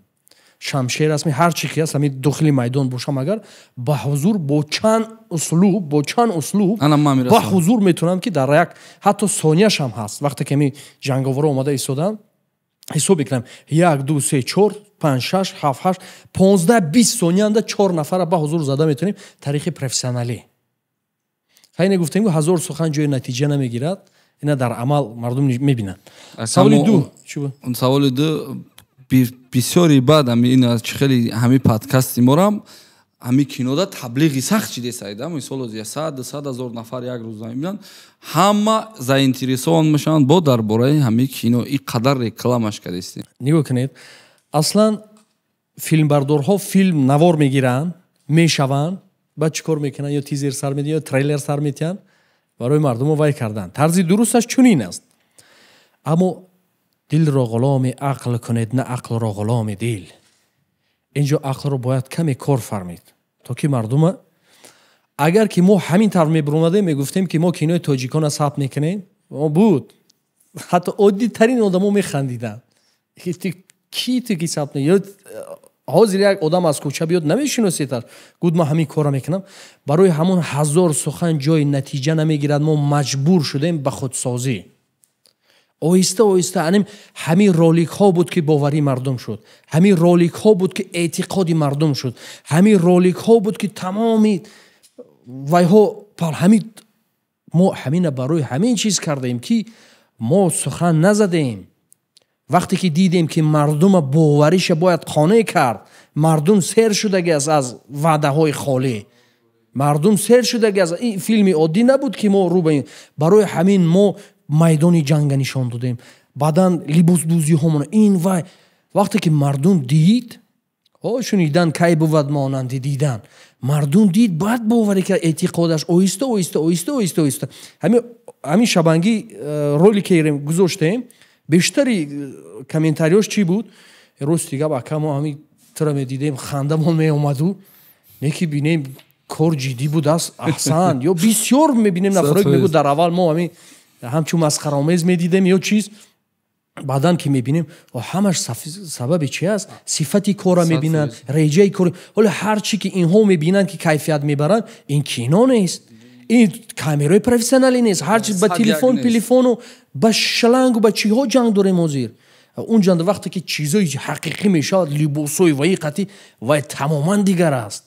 Шамшер аст, ҳар чи ки аст, ҳамин дохили майдон бошам, агар ба ҳузур бо чанд услуб, бо чанд услуб ба ҳузур метавонам, ки дар як ҳатто сонияшам ҳаст. Вақте ки ҳамин ҷанговаро омада истодам, ҳисоб мекунам: як, ду, се, чор, панҷ, шаш, ҳафт, ҳашт, 15-20 сониянда чор нафара ба ҳузур зада метавонем тариқи профессионалӣ. Хайне гуфтем, ҳазор сухан ҷои натиҷа намегирад. Ина дар амал мардум мебинанд. Саволи ду чӣ буд? Саволи ду бисёри баъд ҳами ин аз чӣ хеле ҳами подкасти морам ҳами кинода таблиғи сахт чидесайда. Мисол, 100 200 ҳазор нафар як рӯз мебинанд, ҳама заинтересован мешаванд бо дар бораи ҳами кино. И қадар рекламаш кардистем. Нигоҳ кунед, аслан филмбардорҳо филм навор мегиранд, мешаванд, баъд чӣ кор мекунанд? Ё тизер сар медиҳанд, ё трейлер сар метиҳанд барои мардумо вай кардан. Тарзи дурусташ чунин аст. Аммо дилро ғуломи ақл кунед, на ақлро ғуломи дил. Инҷо ақлро бояд каме кор фармид, то ки мардума. Агар ки мо ҳамин тавр мебуромадем, мегуфтем, ки мо кинои тоҷикона сабт мекунем, буд, ҳатто оддитарин одамо механдиданд: ки ту ки сабт? Ё ҳозир як одам аз кӯча биёд, намешиносед, гуд, ман ҳамин корро мекунам. Барои ҳамон ҳазор сухан ҷои натиҷа намегирад. Мо маҷбур шудем ба худсозӣ. Оҳиста оҳиста аним ҳамин роликҳо буд, ки боварии мардум шуд, ҳамин роликҳо буд, ки эътиқоди мардум шуд, ҳамин роликҳо буд, ки тамоми вайҳо. Ҳамин мо ҳамина барои ҳамин чиз кардаем, ки мо сухан назадем. Вақте ки дидем, ки мардума бовариша бояд қонеъ кард, мардум сер шудаги аст аз ваъдаҳои холӣ, мардум сер шудаги аст. Ин филми оддӣ набуд, ки мо рӯ ба ин. Барои ҳамин мо майдони ҷанга нишон додем, баъдан либосдӯзиҳомона, ин вай. Вақте ки мардум дид, шунидан кай бувад монанди дидан, мардум дид, баъд боварӣ кард, эътиқодаш оҳиста оҳиста, оҳиста оҳиста, оҳиста. Ҳамин шабангӣ ролике гузоштем, бештари комментариёш чӣ буд? Рости гап, ака, мо ҳамин тура медидем, хандамон меомаду, неки бинем, кор ҷиддӣ будааст, аҳсан. Ё бисёр мебинем, нафаре мегӯ, дар аввал мо ҳамин ҳамчун масхараомез медидем ё чиз, баъдан ки мебинем, ҳамаш сабаби чи аст? Сифати кора мебинанд, реҷаи кор. Ҳоло ҳар чӣ ки инҳо мебинанд, ки кайфият мебаранд, ин кино нест, ин камераи профессионалӣ нест. Ҳарчи ба телефон, телефону ба шлангу ба чиҳо ҷанг дорем ҳозир. Он ҷанда вақте ки чизои ҳақиқӣ мешавад, либосҳои ваи қатӣ, вай тамоман дигар аст.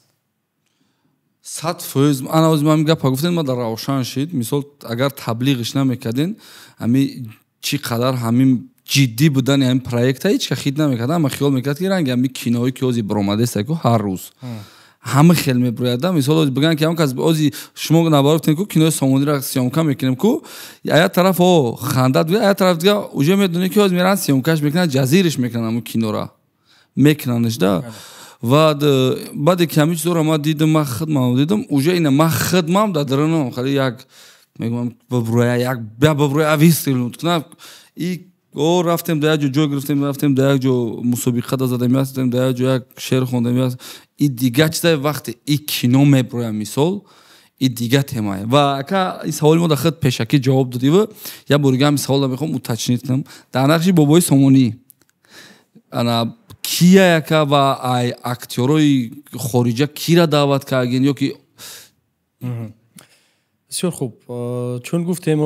100%. Ана ози ман гапа гуфтем, ма дар равшан шид. Мисол, агар таблиғиш намекардин, ҳами чӣ қадар ҳамин ҷиддӣ будани ҳамин проекта ҳеч ка хит намекард. Ама хиёл мекард, ки ранги ҳамин кинои ки ози баромадеста ку, ҳар рӯз ҳама хел мебирояда. Мисол, ози бигӯянд, ки ҳамон кас ози шумо набар гуфтем, ку кинои Сомониро съёмка мекунем ку, як тараф о хандат, як тараф дига уже медонӣ, ки оз меран, съёмкаш мекунанд, ҷазириш мекунанд, ҳамон кинора мекунандш да. Ва баъде ки ҳамин чизоро ман дидам, ман хидмам дидам, уже ина ман хидмам дар дарунам хеле як мегӯям, биброя як биброя, выстрел кунам. И о рафтем, дар як ҷо ҷой гирифтем, рафтем, дар як ҷо мусобиқа да задем, рафтем, дар як ҷо як шеър хондем, и дига чизае. Вақте и кино меброя, мисол, и дига темае. Ва ака, ин саволи мо дар худ пешакӣ ҷавоб додиву, як бори дига ҳамин саволро мехоҳам уточнить кунам. Дар нақши бобои Сомонӣ ана кия, яка? Ва ай актёрои хориҷа кира даъват кардин ё ки? Бисёр хуб. Чун гуфтем,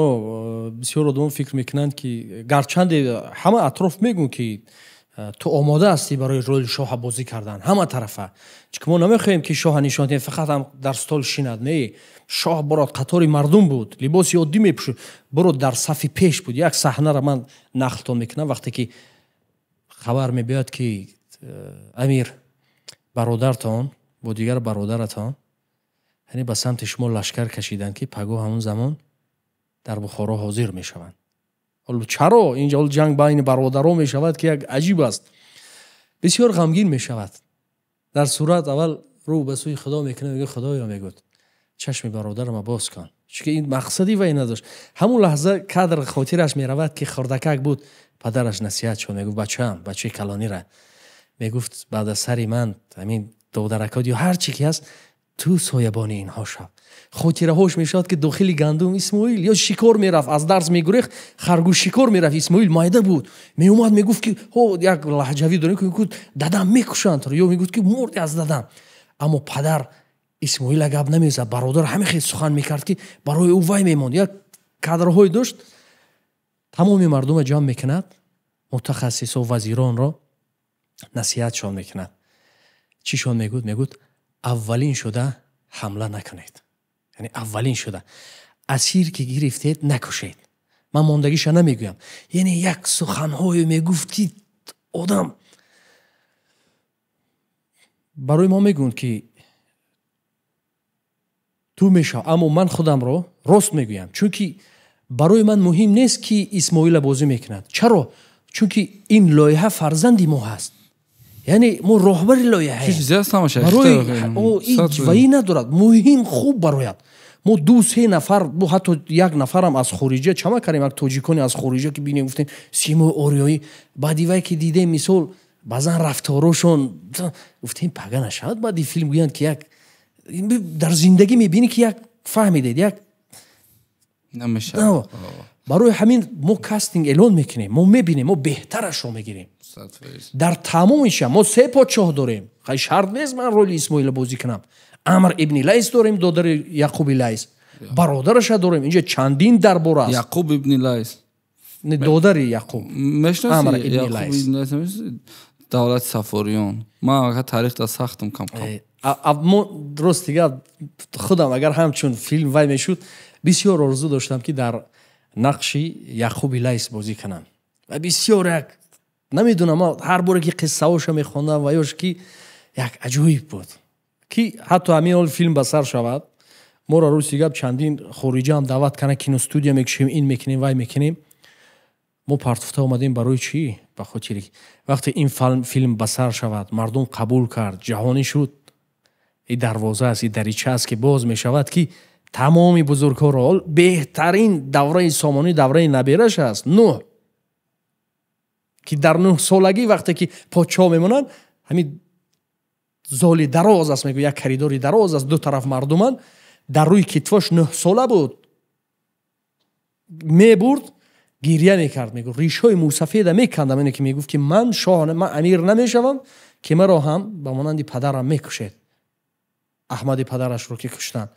бисёр одамон фикр мекунанд, ки гарчанде ҳама атроф мегӯн, ки ту омода ҳастӣ барои роли шоҳа бозӣ кардан ҳама тарафа, чунки мо намехоҳем, ки шоҳа нишон диҳем, фақат ҳам дар стол шинад. Не, шоҳ бород қатори мардум буд, либоси оддӣ мепӯшуд, бород дар сафи пеш буд. Як саҳнара ман нақлтон мекунам. Вақте ки хабар мебиёяд, ки амир, бародартон бо дигар бародаратон, яъне ба самти шумо лашкар кашиданд, ки пагоҳ ҳамон замон дар Бухоро ҳозир мешаванд. Ҳоло чаро инҷа ҳол ҷанг байни бародаро мешавад, ки як аҷиб аст. Бисёр ғамгин мешавад. Дар сурат аввал рӯ ба сӯи Худо мекунад, мегӯяд: «Худоё, мегӯд, чашми бародарама боз кун», чунки ин мақсади вай надошт. Ҳамон лаҳза кадр хотираш меравад, ки хурдакак буд, падараш насиҳат шуд, мегуфт: «Бачаам, бачаи калонира мегуфт, баъд аз сари ман ҳамин додаракот ё ҳар чӣ ки ҳаст, ту соябони инҳо шав». Хотираҳош мешавад, ки дохили гандум Исмоил ё шикор мерафт, аз дарс мегурехт, харгӯш шикор мерафт. Исмоил майда буд, меомад, мегуфт, ки ҳо як лаҳҷавӣ дорем, ки мегуфт: «Дадам, мекушанд», ё мегуфт, ки «Мурди аз дадам». Аммо падар Исмоила гап намезад, бародар ҳамин хел сухан мекард, ки барои ӯ вай мемонд. Як кадрҳое дошт. Тамоми мардума ҷамъ мекунад, мутахассисо, вазиронро насиҳатшон мекунад. Чишон мегӯд? Мегӯд: «Аввалин шуда ҳамла накунед, яъне аввалин шуда асир ки гирифтед, накушед». Ман мондагиша намегӯям. Яъне як суханҳое мегуфт, ки одам барои мо мегӯянд, ки ту мешав, аммо ман худамро рост мегӯям, чунки барои ман муҳим нест, ки Исмоила бозӣ мекунад. Чаро? Чунки ин лоиҳа фарзанди мо ҳаст, яъне мо роҳбари лоиҳаем, ваи надорад, муҳим хуб барояд. Мо 2-3 нафар, ҳатто як нафарам аз хориҷа чама кардем, як тоҷиконе аз хориҷа, ки бинем, гуфтем симои ориёӣ. Баъди вай ки дидем, мисол, баъзан рафторошон, гуфтем пага нашавад баъди филм гӯянд, ки як дар зиндагӣ мебинӣ, ки як фаҳмидед, як намешавад. Барои ҳамин мо кастинг эълон мекунем, мо мебинем, мо беҳтарашро мегирем. Дар тамомиша мо 3 подшоҳ дорем. Хай, шарт нест ман роли Исмоила бозӣ кунам. Амр ибни Лайс дорем, додари Яқуби Лайс, бародараша дорем. Инҷа чандин дарбор аст. Яқуб ибни Лайс. Додари Яқуб. Амр ибни Лайс. Давлати Сафориён. Ман агар таърихда сахтам кам кам. Мо рости гап, худам агар ҳамчун филм вай мешуд, бисёр орзу доштам, ки дар нақши Яқуби Лайс бозӣ кунам. Ва бисёр як намедонам, ҳар боре ки қиссаҳоша мехондам ва ёш, ки як аҷоиб буд, ки ҳатто ҳамин ҳол филм ба сар шавад, моро рости гап чандин хориҷа ҳам даъват карданд, киностудия мекушем, ин мекунем, вай мекунем. Мо партофта омадем. Барои чӣ? Ба хотири вақте ин филм ба сар шавад, мардум қабул кард, ҷаҳонӣ шуд, и дарвоза аст, и дарича аст, ки боз мешавад, ки тамоми бузургҳоро, беҳтарин давраи Сомонӣ давраи набераш аст, Нӯҳ, ки дар 9 солагӣ вақте ки подшоҳ мемонанд, ҳамин золи дароз аст, мегӯ, як коридори дароз аст, ду тараф мардуманд, дар рӯи китфош 9 сола буд, мебурд, гирья мекард, мегӯ, ришҳои мӯсафеда мекандам, ине ки мегуфт, ки ман шоҳ, ман амир намешавам, ки маро ҳам ба монанди падарам мекушед. Аҳмади падарашро ки куштанд,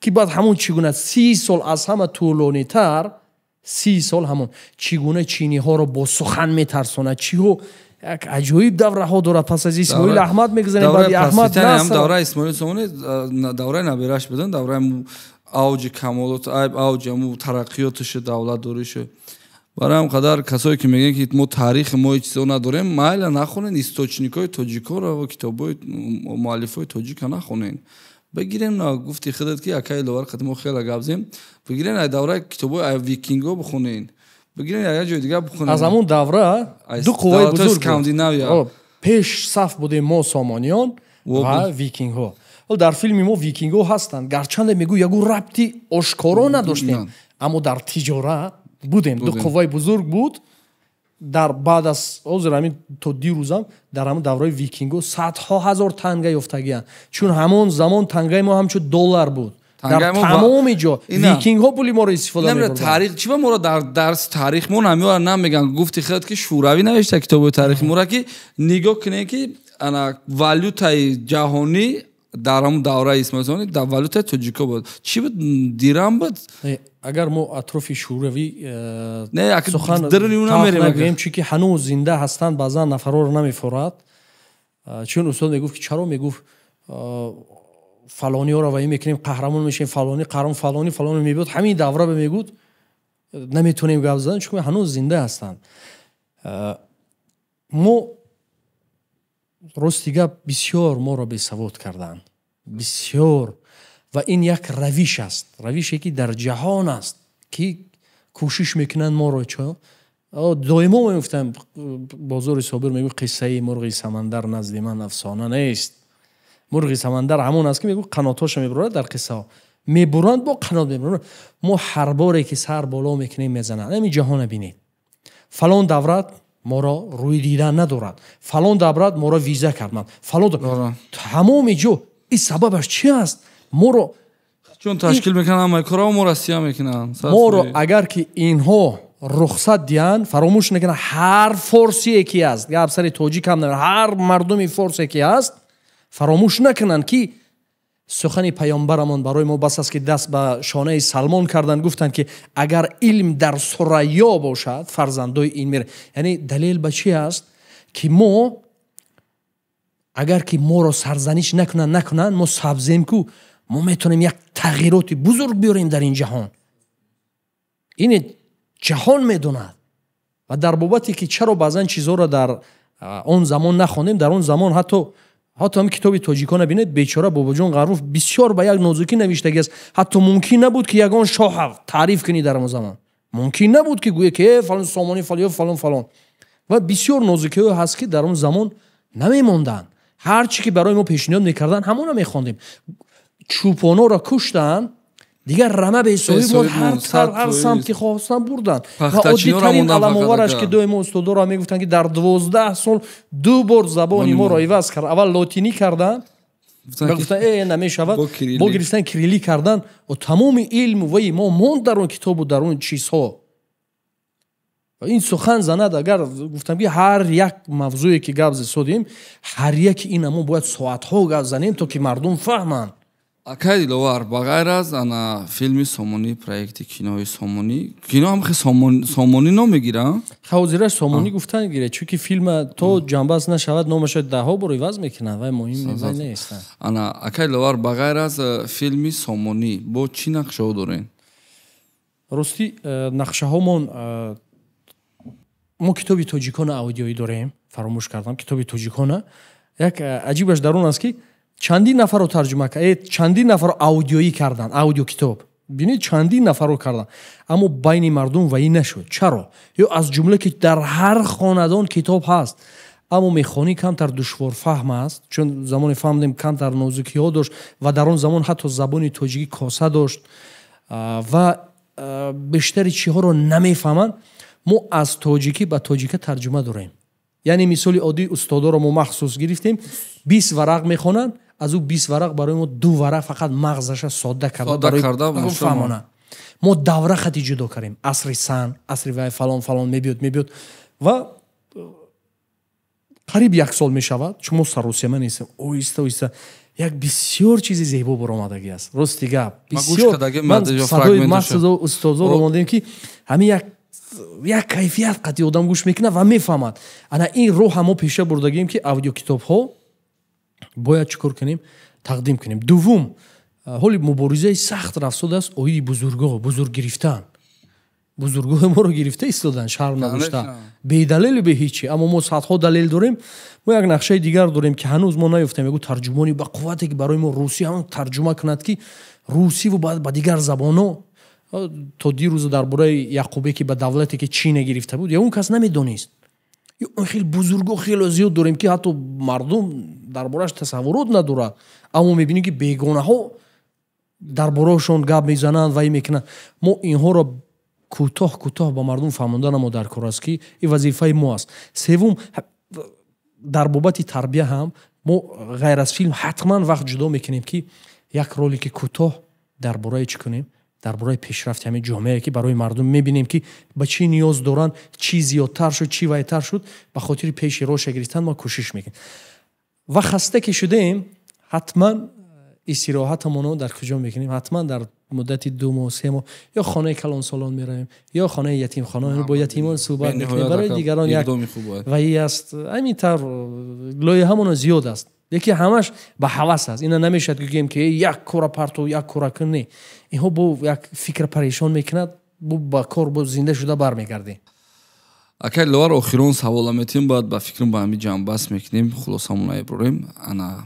ки баъд ҳамон чӣ гуна 30 сол аз ҳама тӯлонитар, 30 сол ҳамон чӣ гуна чиниҳоро бо сухан метарсонад, чиҳо як аҷоиб давраҳо дорад. Пас аз Исмоил Аҳмад мегузарем, баъди Аҳмад давраи Исмоили Сомонӣ, давраи набираш будан, давраи авҷи камолот, авҷи ҳаму тараққиётши, давлатдоришу. Барои ҳам қадар касое ки мегӯянд, ки мо таърихи мо ҳеҷ чизо надорем, майла нахонен источникҳои тоҷикоро ва китобҳои муаллифҳои тоҷика нахонен. Бигирем, гуфти худат, ки акаи Ловар қати мо хеле гап зем, бигирен ай давраи китобҳои ай викингҳо бихонен, бигирен як ҷои дигар бихонен. Аз ҳамон давра ду қувваи бузург Скандинавия пеш саф будем, мо сомониён ва викингҳо. Дар филми мо викингҳо ҳастанд, гарчанде мегӯ ягон рабти ошкоро надоштем, аммо дар тиҷорат будем, ду қувваи бузург буд. Дар баъд аз ҳозир ҳамин то дирӯзам дар ҳамон давраи викингҳо садҳо ҳазор танга ёфтагиянд, чун ҳамон замон тангаи мо ҳамчун доллар буд. Дар тамоми ҷо викингҳо пули моро истифода мебурданд. Таърих чӣ ба моро дар дарси таърих мо намеоранд, намегӯянд. Гуфти худат, ки Шӯравӣ навишта китоби таърихи моро, ки нигоҳ кунед, ки ана валютаи ҷаҳонӣ дар ҳамон давраи Исмоили Сомонӣ дар валютаи тоҷико буд. Чӣ буд? Дирам буд? Агар мо атрофи Шӯравӣ сухан нагӯем, чунки ҳанӯз зинда ҳастанд, баъзан нафарҳоро намефорад. Чун устод мегуфт, ки чаро мегуфт фалониҳоро ваи мекунем, қаҳрамон мешавем, фалонӣ қаҳрамон, фалонӣ фалонӣ мебиёд, ҳамин давра ба мегуд наметонем гап задан, чунки ҳанӯз зинда ҳастанд. Мо рости гап, бисёр моро бесавод карданд, бисёр. Ва ин як равиш аст, равише ки дар ҷаҳон аст, ки кӯшиш мекунанд моро. Чо доимо мегуфтам, Бозори Собир мегӯ, қиссаи мурғи самандар назди ман афсона нест. Мурғи самандар ҳамон аст, ки мегӯ қанотҳоша мебурад, дар қиссаҳо мебуранд, бо қанот мебуранд. Мо ҳар боре ки сар боло мекунем, мезананд. Ҳамин ҷаҳона бинед, фалон давлат моро рӯй дидан надорад, фалон давлат моро виза карданд, фалон тамоми ҷо. Ин сабабаш чи аст? Моро чун ташкил мекунанд ҳамаи корро, моро сия мекунанд. Моро агар ки инҳо рухсат диҳанд, фаромӯш накунанд, ҳар форсие ки аст, гап сари тоҷик ҳам намерад, ҳар мардуми форсе ки аст, фаромӯш накунанд, ки сухани паёмбарамон барои мо бас аст, ки даст ба шонаи Салмон карданд, гуфтанд, ки агар илм дар Сурайё бошад, фарзандои ин мер. Яъне далел ба чи аст, ки мо агар ки моро сарзаниш накунанд, мо сабзем ку, мо метавонем як тағйироти бузург биёрем дар ин ҷаҳон. Ине Ҷаҳон медонад. Ва дар бобате ки чаро баъзан чизҳоро дар он замон нахондем, дар он замон ҳатто ҳамин китоби тоҷикона бинед, бечора Бобоҷон Ғафуров бисёр ба як нозукӣ навиштагиаст. Ҳатто мумкин набуд ки ягон шоҳ таъриф кунӣ дар он замон. Мумкин набуд ки гӯе ки фалон сомонӣ фалон фалон фалон. Ва бисёр нозукиҳо ҳаст ки дар он замон намемонданд. Ҳар чӣ ки барои мо пешниҳод мекарданд, ҳамонро мехондем. Чӯпонҳоро куштанд, дигар рама бесоҳиб буд, ҳар самт ки хостанд бурданд. Ва оддитарин аламовараш ки доимо устодоро мегуфтанд ки дар 12 сол 2 бор забони моро иваз кард. Аввал лотинӣ карданд, гуфтанд намешавад, бо гирифтан кириллӣ карданд ва тамоми илм ваи мо монд дар он китобу дар он чизҳо. Ин сухан занад, агар гуфтам ки ҳар як мавзӯе ки гап зисодем, ҳар яки ин мо бояд соатҳо гап занем то ки мардум фаҳманд. Акай Диловар, ба ғайр аз ана филми Сомонӣ, проекти кинои Сомонӣ, кино ҳам хе Сомонӣ ном мегирад? Ҳозираш Сомонӣ гуфтан гирад, чунки филма то ҷанбаст нашавад, номаша даҳҳо бор иваз мекунанд, вай муҳим нест. Ана акай Диловар, ба ғайр аз филми Сомонӣ, бо чӣ нақшаҳо доред? Ростӣ, нақшаҳомон мо китоби тоҷикона аудиоӣ дорем, фаромӯш кардам, китоби тоҷикона. Як аҷибаш дар он аст ки чандин нафарро тарҷума кард, чандин нафарро аудиоӣ карданд, аудиокитоб. Бинед, чандин нафарро карданд, аммо байни мардум ваӣ нашуд. Чаро? Ё аз ҷумла ки дар ҳар хонадон китоб ҳаст, аммо мехонӣ камтар душворфаҳм аст, чун замоне фаҳмдем камтар нозукиҳо дошт ва дар он замон ҳатто забони тоҷикӣ коса дошт ва бештари чиҳоро намефаҳманд. Мо аз тоҷикӣ ба тоҷика тарҷума дорем. Яъне мисоли оддӣ устодоро мо махсус гирифтем, 20 варақ мехонанд, аз ӯ 20 варақ барои мо 2 варақ фақат мағзаша содда карда барои фаҳмонанд. Мо давра хати ҷудо кардем, асри сан, асри вай фалон фалон мебиёд ва қариб як сол мешавад, чун мо саросема нестем, оҳиста оҳиста як бисёр чизи зебо баромадагӣ аст. Рости гап, бисёр ман садои махсус устодоро мондем ки ҳамин як кайфият қатъи одам гӯш мекунад ва мефаҳмад. Ана ин роҳ мо пеша бурдагием ки аудиокитобҳо бояд чӣ кор кунем, тақдим кунем. Дуввум, ҳоли муборизаи сахт рафтодааст оиди бузургҳо, бузург гирифтан. Бузургҳои моро гирифта истоданд, шарм надошта, бедалелу бе ҳечи. Аммо мо садҳо далел дорем. Мо як нақшаи дигар дорем ки ҳанӯз мо наёфтем. Ягу тарҷумони ба қуввате ки барои мо русӣ ҳамон тарҷума кунад ки русиву баъд ба дигар забонҳо. То дирӯз дар бораи Яқубе ки ба давлате ки Чине гирифта буд, ягон кас намедонист. Он хеле бузургҳо хеле зиёд дорем ки ҳатто мардум дар борааш тасаввурот надорад. Аммо мебинем ки бегонаҳо дар бораашон гап мезананд ва мекунанд. Мо инҳоро кӯтоҳ кӯтоҳ ба мардум фаҳмондан мо дар кор аст ки ин вазифаи мо аст. Севум, дар бобати тарбия ҳам мо ғайр аз филм ҳатман вақт ҷудо мекунем ки як ролики кӯтоҳ дар бораи чӣ кунем, дар бораи пешрафти ҳамин ҷомеае ки барои мардум мебинем ки ба чӣ ниёз доранд, чӣ зиёдтар шуд, чӣ вайтар шуд, ба хотири пеши роша гирифтан мо кӯшиш мекунем. Ва хаста ки шудаем, ҳатман истироҳатамонро дар куҷо мекунем? Ҳатман дар муддати 2 моҳ, 3 моҳ ё хонаи калонсолон меравем, ё хонаи ятимхона, бо ятимон суҳбат мекунем. Барои дигарон як ваи аст. Ҳамин тавр лоиҳаамон зиёд аст. Лекин ҳамаш ба ҳавас аст. Ина намешавад гӯем ки як кора партов, як кора кун, не. Инҳо бо як фикр парешон мекунад, бо ба кор бо зинда шуда бармегардем. Акай Диловар, охирон савола метем, баъд ба фикрам ба ҳамин ҷанбаст мекунем, хулосамон мебурем. Ана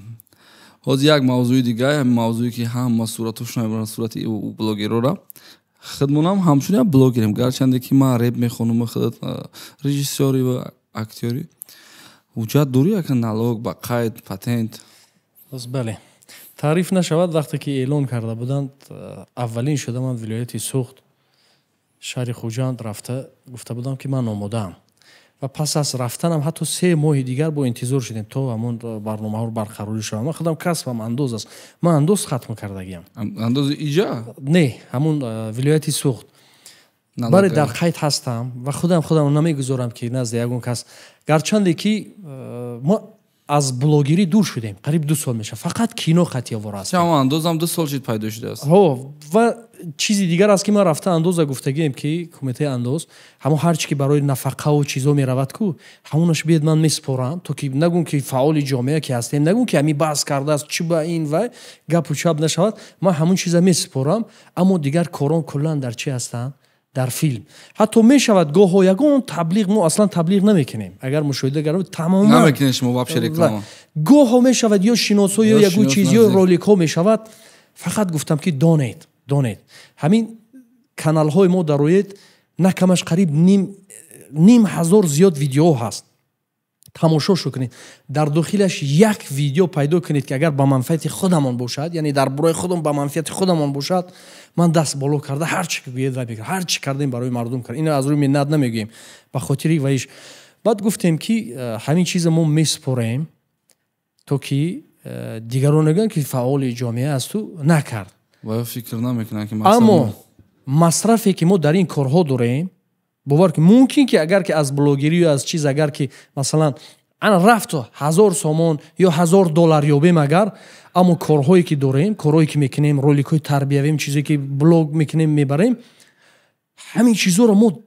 ҳозир як мавзӯи дига, мавзӯе ки ҳама суратошон мебаранд, сурати блогерора. Худмонам ҳамчун як блогерем, гарчанде ки ман реп мехонам, худат режиссёри ва актёри. Ҳуҷҷат дорӣ яка налог ба қайд, патент? Бале. Таъриф нашавад, вақте ки эълон карда буданд, аввалин шуда ман вилояти Суғд, шаҳри Хуҷанд рафта гуфта будам ки ман омодаам. Ва пас аз рафтанам ҳатто 3 моҳи дигар бо интизор шудем то ҳамон барномаҳо барқарорӣ шавад. Ман худам касбам андоз аст. Ман андоз хатм кардагиам. Андози иҷа? Не, ҳамон вилояти Суғд. Баре дар қайд ҳастам ва худам намегузорам ки назди ягон кас. Гарчанде ки мо аз блогерӣ дур шудем, қариб 2 сол мешавад. Фақат кино хатиявор аст. Ҳамон андозам 2 сол шид пайдо шудааст. Ҳо, ва чизи дигар аст ки ман рафта андоза гуфтагием ки кумитаи андоз ҳамон ҳар чи ки барои нафақаву чизо меравад ку, ҳамонаш биед ман месупорам, то ки нагӯм ки фаъоли ҷомеа ки ҳастем, нагӯм ки ҳамин баҳс кардааст, чӣ ба ин вай гапу чап нашавад. Ман ҳамон чиза месупорам, аммо дигар корон куллан дар чӣ ҳастанд? Дар филм ҳатто мешавад гоҳо ягон таблиғ, мо аслан таблиғ намекунем, агар мушоҳида кардем, тамоман намекунед шумо вообще реклама. Гоҳо мешавад ё шиносҳо ё ягон чиз ё роликҳо мешавад. Фақат гуфтам ки донед, донед ҳамин каналҳои мо дароед, на камаш қариб ним ҳазор зиёд видеоҳо ҳаст, тамошошо кунед. Дар дохилаш як видео пайдо кунед, ки агар ба манфиати худамон бошад, яъне дар бораи худам ба манфиати худамон бошад, ман даст боло карда ҳар чи ки гӯед вай мекунам, ҳар чи кардем барои мардум кардем. Ино аз рӯи миннат намегӯем, ба хотири ваиш. Баъд гуфтем, ки ҳамин чиза мо месупорем, то ки дигарон нагӯянд, ки фаъоли ҷомеа асту накард. Ва фикр намекунанд, ки аммо масрафе ки мо дар ин корҳо дорем, бовар ки мумкин ки агар ки аз блогерӣ ё аз чиз, агар ки масалан ана рафту 1000 сомон ё 1000 доллар ёбем агар, аммо корҳое ки дорем, корҳое ки мекунем, роликҳои тарбиявим, чизе ки блог мекунем, мебарем, ҳамин чизҳоро мо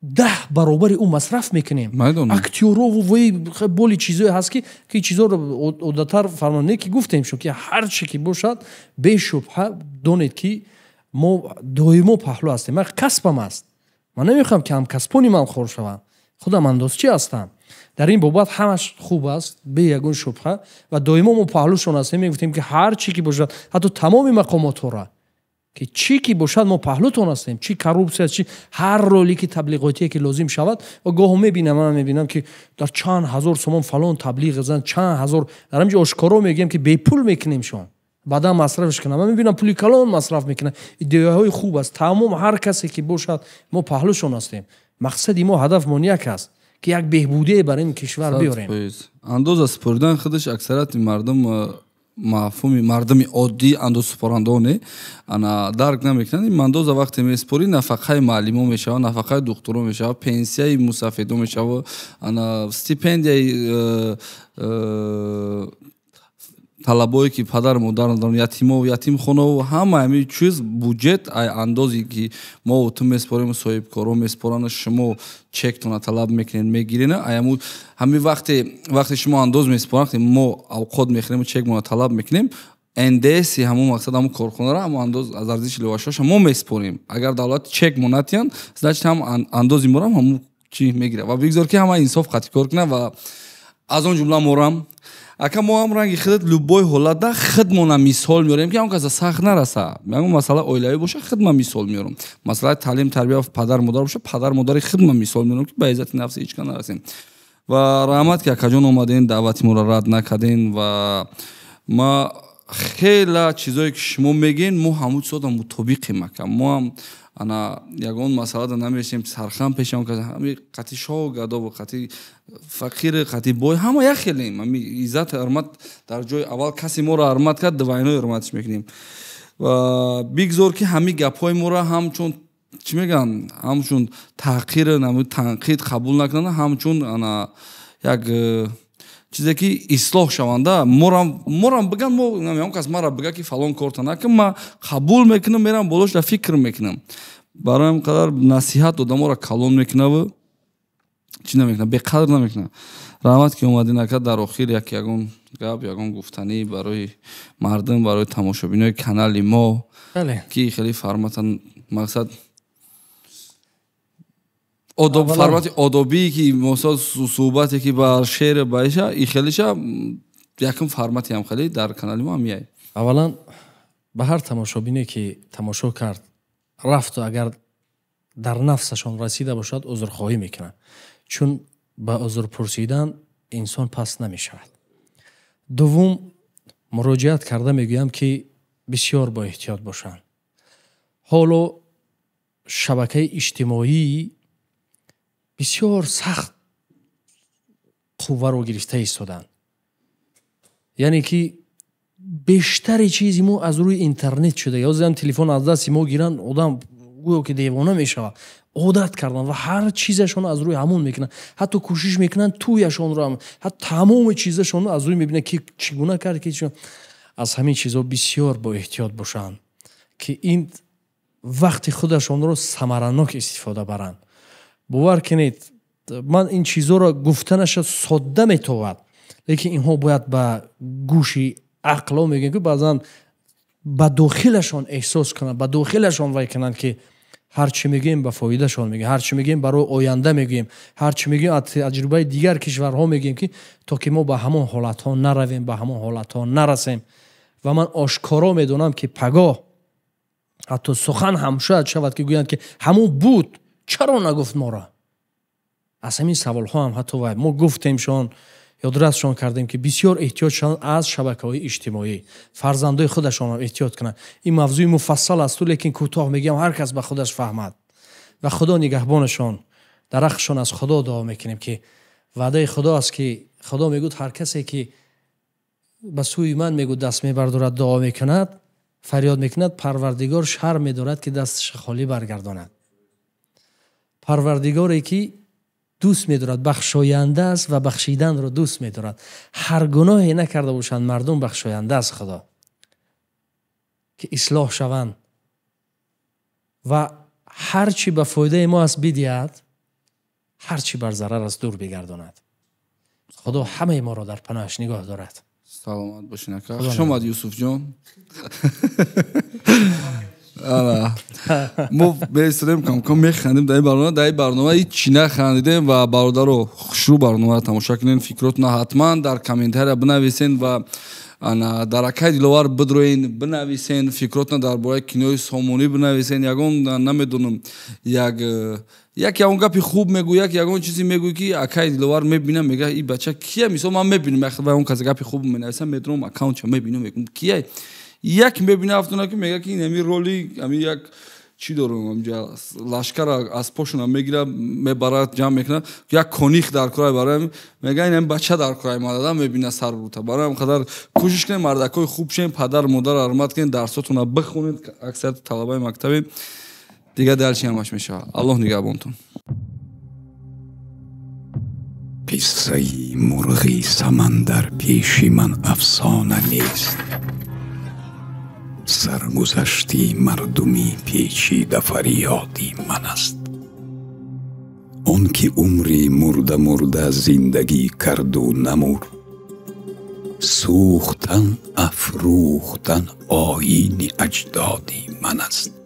10 баробари ӯ масраф мекунем. Актёрову вои боли чизое ҳаст, ки чизҳоро одатар фармон не, ки гуфтем шо, ки ҳар чи ки бошад, бешубҳа донед, ки мо доимо паҳлӯ ҳастем. Ман касбам аст, ман намехоҳам, ки ҳамкасбони ман хор шаванд, худам андозчӣ ҳастам. Дар ин бобат ҳамаш хуб аст, бе ягон шубҳа, ва доимо мо паҳлӯшон ҳастем. Мегуфтем, ки ҳар чӣ ки бошад, ҳатто тамоми мақомотҳоро, ки чӣ ки бошад, мо паҳлӯтон ҳастем, чӣ коррупсия, чӣ ҳар ролики таблиғотие ки лозим шавад. Ва гоҳо мебинам, ман мебинам, ки дар чанд ҳазор сомон фалон таблиғ зан, чанд ҳазор. Дар ҳамин ҷо ошкоро мегӯем, ки бепул мекунем шон, баъдан масрафш кунам. Ман мебинам, пули калон масраф мекунам. Идеяҳои хуб аст. Тамом ҳар касе ки бошад, мо паҳлӯшон ҳастем. Мақсади мо, ҳадафмон як аст, ки як беҳбудие бар ин кишвар биёрем. Андоза супоридан худаш аксарияти мардум, мафҳуми мардуми оддӣ, андозсупорандоне ана дарк намекунанд. Ин андоза вақте месупорӣ, нафақаи муаллимо мешавад, нафақаи духтуро мешавад, пенсияи мусафедо мешавад, ана стипендияи талабое ки падару модар надоранд, ятимо, ятимхонао, ҳама ҳамин чиз буҷет ай андозе ки мо ту месупорем, соҳибкоро месупоранд, шумо чектона талаб мекунед, мегирен. Аяму ҳамин вақте шумо андоз месупоранд, вақте мо авқот мехӯрем, чекмона талаб мекунем, НДСи ҳамун мақсад, ҳамун корхонаро, ҳамун андоз аз арзиши иловашудаша мо месупорем. Агар давлат чек мо натиҳанд, значит ҳам андози морам ҳамун чӣ мегирад. Ва бигзор, ки ҳама инсоф қатъи кор кунад ва аз он ҷумла морам. Ака, мо ҳам ранги худат любой ҳолатда худмона мисол меорем, ки ҳам каса сахт нараса. Ягон масъала оилавӣ боша, худма мисол меорам, масъалаи таълим, тарбия, падар модар боша, падар модари худма мисол меорам, ки ба иззати нафси ҳеч кас нарасем. Ва раҳмат, ки акаҷон омаден, даъвати моро рад накарден. Ва ма хела чизое ки шумо мегӯен, мо ҳамун чизода мутобиқем, ака. Мо ҳам ана ягон масъалада намешем сархам пешам каса, ҳами қати шоҳу гадову, қати фақир, қати бой ҳама як хелем. Ҳами иззат, ҳурмат дар ҷои аввал. Касе моро ҳурмат кард, двойной ҳурматш мекунем. Ва бигзор, ки ҳами гапҳои моро ҳамчун чӣ мегӯянд, ҳамчун таҳқир, танқид қабул накунанд, ҳамчун ана як чизе ки ислоҳ шаванда. Морам биган, мо он кас мара бига, ки фалон корта накун, ма қабул мекунам, мерам болошда фикр мекунам. Барои ҳам қадар насиҳат одаморо калон мекунаву чӣ намекунад, беқадр намекунад. Раҳмат, ки омадин, ака. Дар охир як ягон гап, ягон гуфтанӣ барои мардум, барои тамошобинои канали мо, ки хеле формата мақсад формати одобие, ки мисол суҳбате, ки ба шеър баиша и хелиша якум формати ҳам хеле дар канали мо ҳам меяй. Аввалан, ба ҳар тамошобине ки тамошо кард, рафту агар дар нафсашон расида бошад, узрхоҳӣ мекунанд, чун ба узр пурсидан инсон паст намешавад. Дуввум, муроҷиат карда мегӯям, ки бисёр боэҳтиёт бошанд. Ҳоло шабакаи иҷтимоӣ бисёр сахт қувваро гирифта истоданд, яъне ки бештари чизи мо аз рӯи интернет шуда. Ёзам телефон аз дасти мо гиранд, одам гӯё ки девона мешавад. Одат карданд ва ҳар чизашонро аз рӯи ҳамон мекунанд. Ҳатто кӯшиш мекунанд тӯяшонро, ҳатто тамоми чизашонро аз рӯи мебинанд, ки чӣ гуна кард, ки аз ҳамин чизҳо бисёр боэҳтиёт бошанд, ки ин вақти худашонро самаранок истифода баранд. Бовар кунед, ман ин чизҳоро гуфтанаша содда метовад, лекин инҳо бояд ба гӯши ақло, мегӯем, ки баъзан ба дохилашон эҳсос кунанд, ба дохилашон вай кунанд, ки Ҳар чӣ мегӯем ба фоидашон мегӯем, ҳар чӣ мегӯем барои оянда мегӯем, ҳар чӣ мегӯем аз таҷрибаи дигар кишварҳо мегӯем, ки то ки мо ба ҳамон ҳолатҳо наравем, ба ҳамон ҳолатҳо нарасем. Ва ман ошкоро медонам, ки пагоҳ ҳатто сухан ҳам шояд шавад, ки гӯянд, ки ҳамон буд, чаро нагуфт моро? Аз ҳамин саволҳо ҳам ҳатто вай мо гуфтемшон, ёдрасшон кардем, ки бисёр эҳтиёт шаванд аз шабакаҳои иҷтимоӣ, фарзандои худашонро эҳтиёт кунанд. Ин мавзӯи муфассал асту, лекин кӯтоҳ мегӯям, ҳар кас ба худаш фаҳмад. Ва Худо нигаҳбонашон, дарахтшон аз Худо дуо мекунем, ки ваъдаи Худо аст, ки Худо мегӯяд ҳар касе ки ба сӯи ман мегӯяд даст мебардорад, дуо мекунад, фарёд мекунад, Парвардигор шарм медорад, ки дасташ холӣ баргардонад. Парвардигоре ки дӯст медорад, бахшоянда аст ва бахшиданро дӯст медорад. Ҳар гуноҳе накарда бошанд мардум, бахшоянда аст Худо, ки ислоҳ шаванд ва ҳар чӣ ба фоидаи мо аст бидиҳад, ҳар чӣ бар зарар аст дур бигардонад. Худо ҳамаи моро дар паноҳаш нигоҳ дорад. Саломат бошед, ака. Хуш омад, Юсуфҷон. Мо беистодем, кам-кам механдем дар ин барнома. Дар ин барнома ҳеҷ чӣ нахандидем ва бародаро, хушрӯ барномаро тамошо кунед, фикротона ҳатман дар комментария бинависен ва ана дар акай Диловар бидроен, бинависен фикротона дар бораи кинои Сомонӣ бинависен. Ягон намедонам, як ягон гапи хуб мегӯ, як ягон чизе мегӯ, ки акай Диловар мебинам, мега ин бача кия? Мисол ман мебинам, як ягон касе гапи хуб менависам, медонам аккаунтша мебинам, мегӯм кия? Як мебина афтона, ки мега, ки ин ҳамин роли ҳамин як чӣ дорам, ҳамҷа лашкара аз пошона мегира, мебарад, ҷамъ мекунад, як коних дар кораи барои мега, ин ҳамин бача дар кораи мадада мебина сар бута. Барои ҳам қадар кӯшиш кунем, мардакҳои хуб шем, падар модар ҳурмат кунем, дарсотонро бихонед, аксарияти талабаи мактабе дигар дарчи ҳамаш мешавад. Аллоҳ нигаҳбонтон. Қиссаи мурғи самандар пеши ман афсона нест. Саргузашти мардуми печида фарёди ман аст. Он ки умри мурда-мурда зиндагӣ карду намурд, сӯхтан афрӯхтан оини аҷдоди ман аст.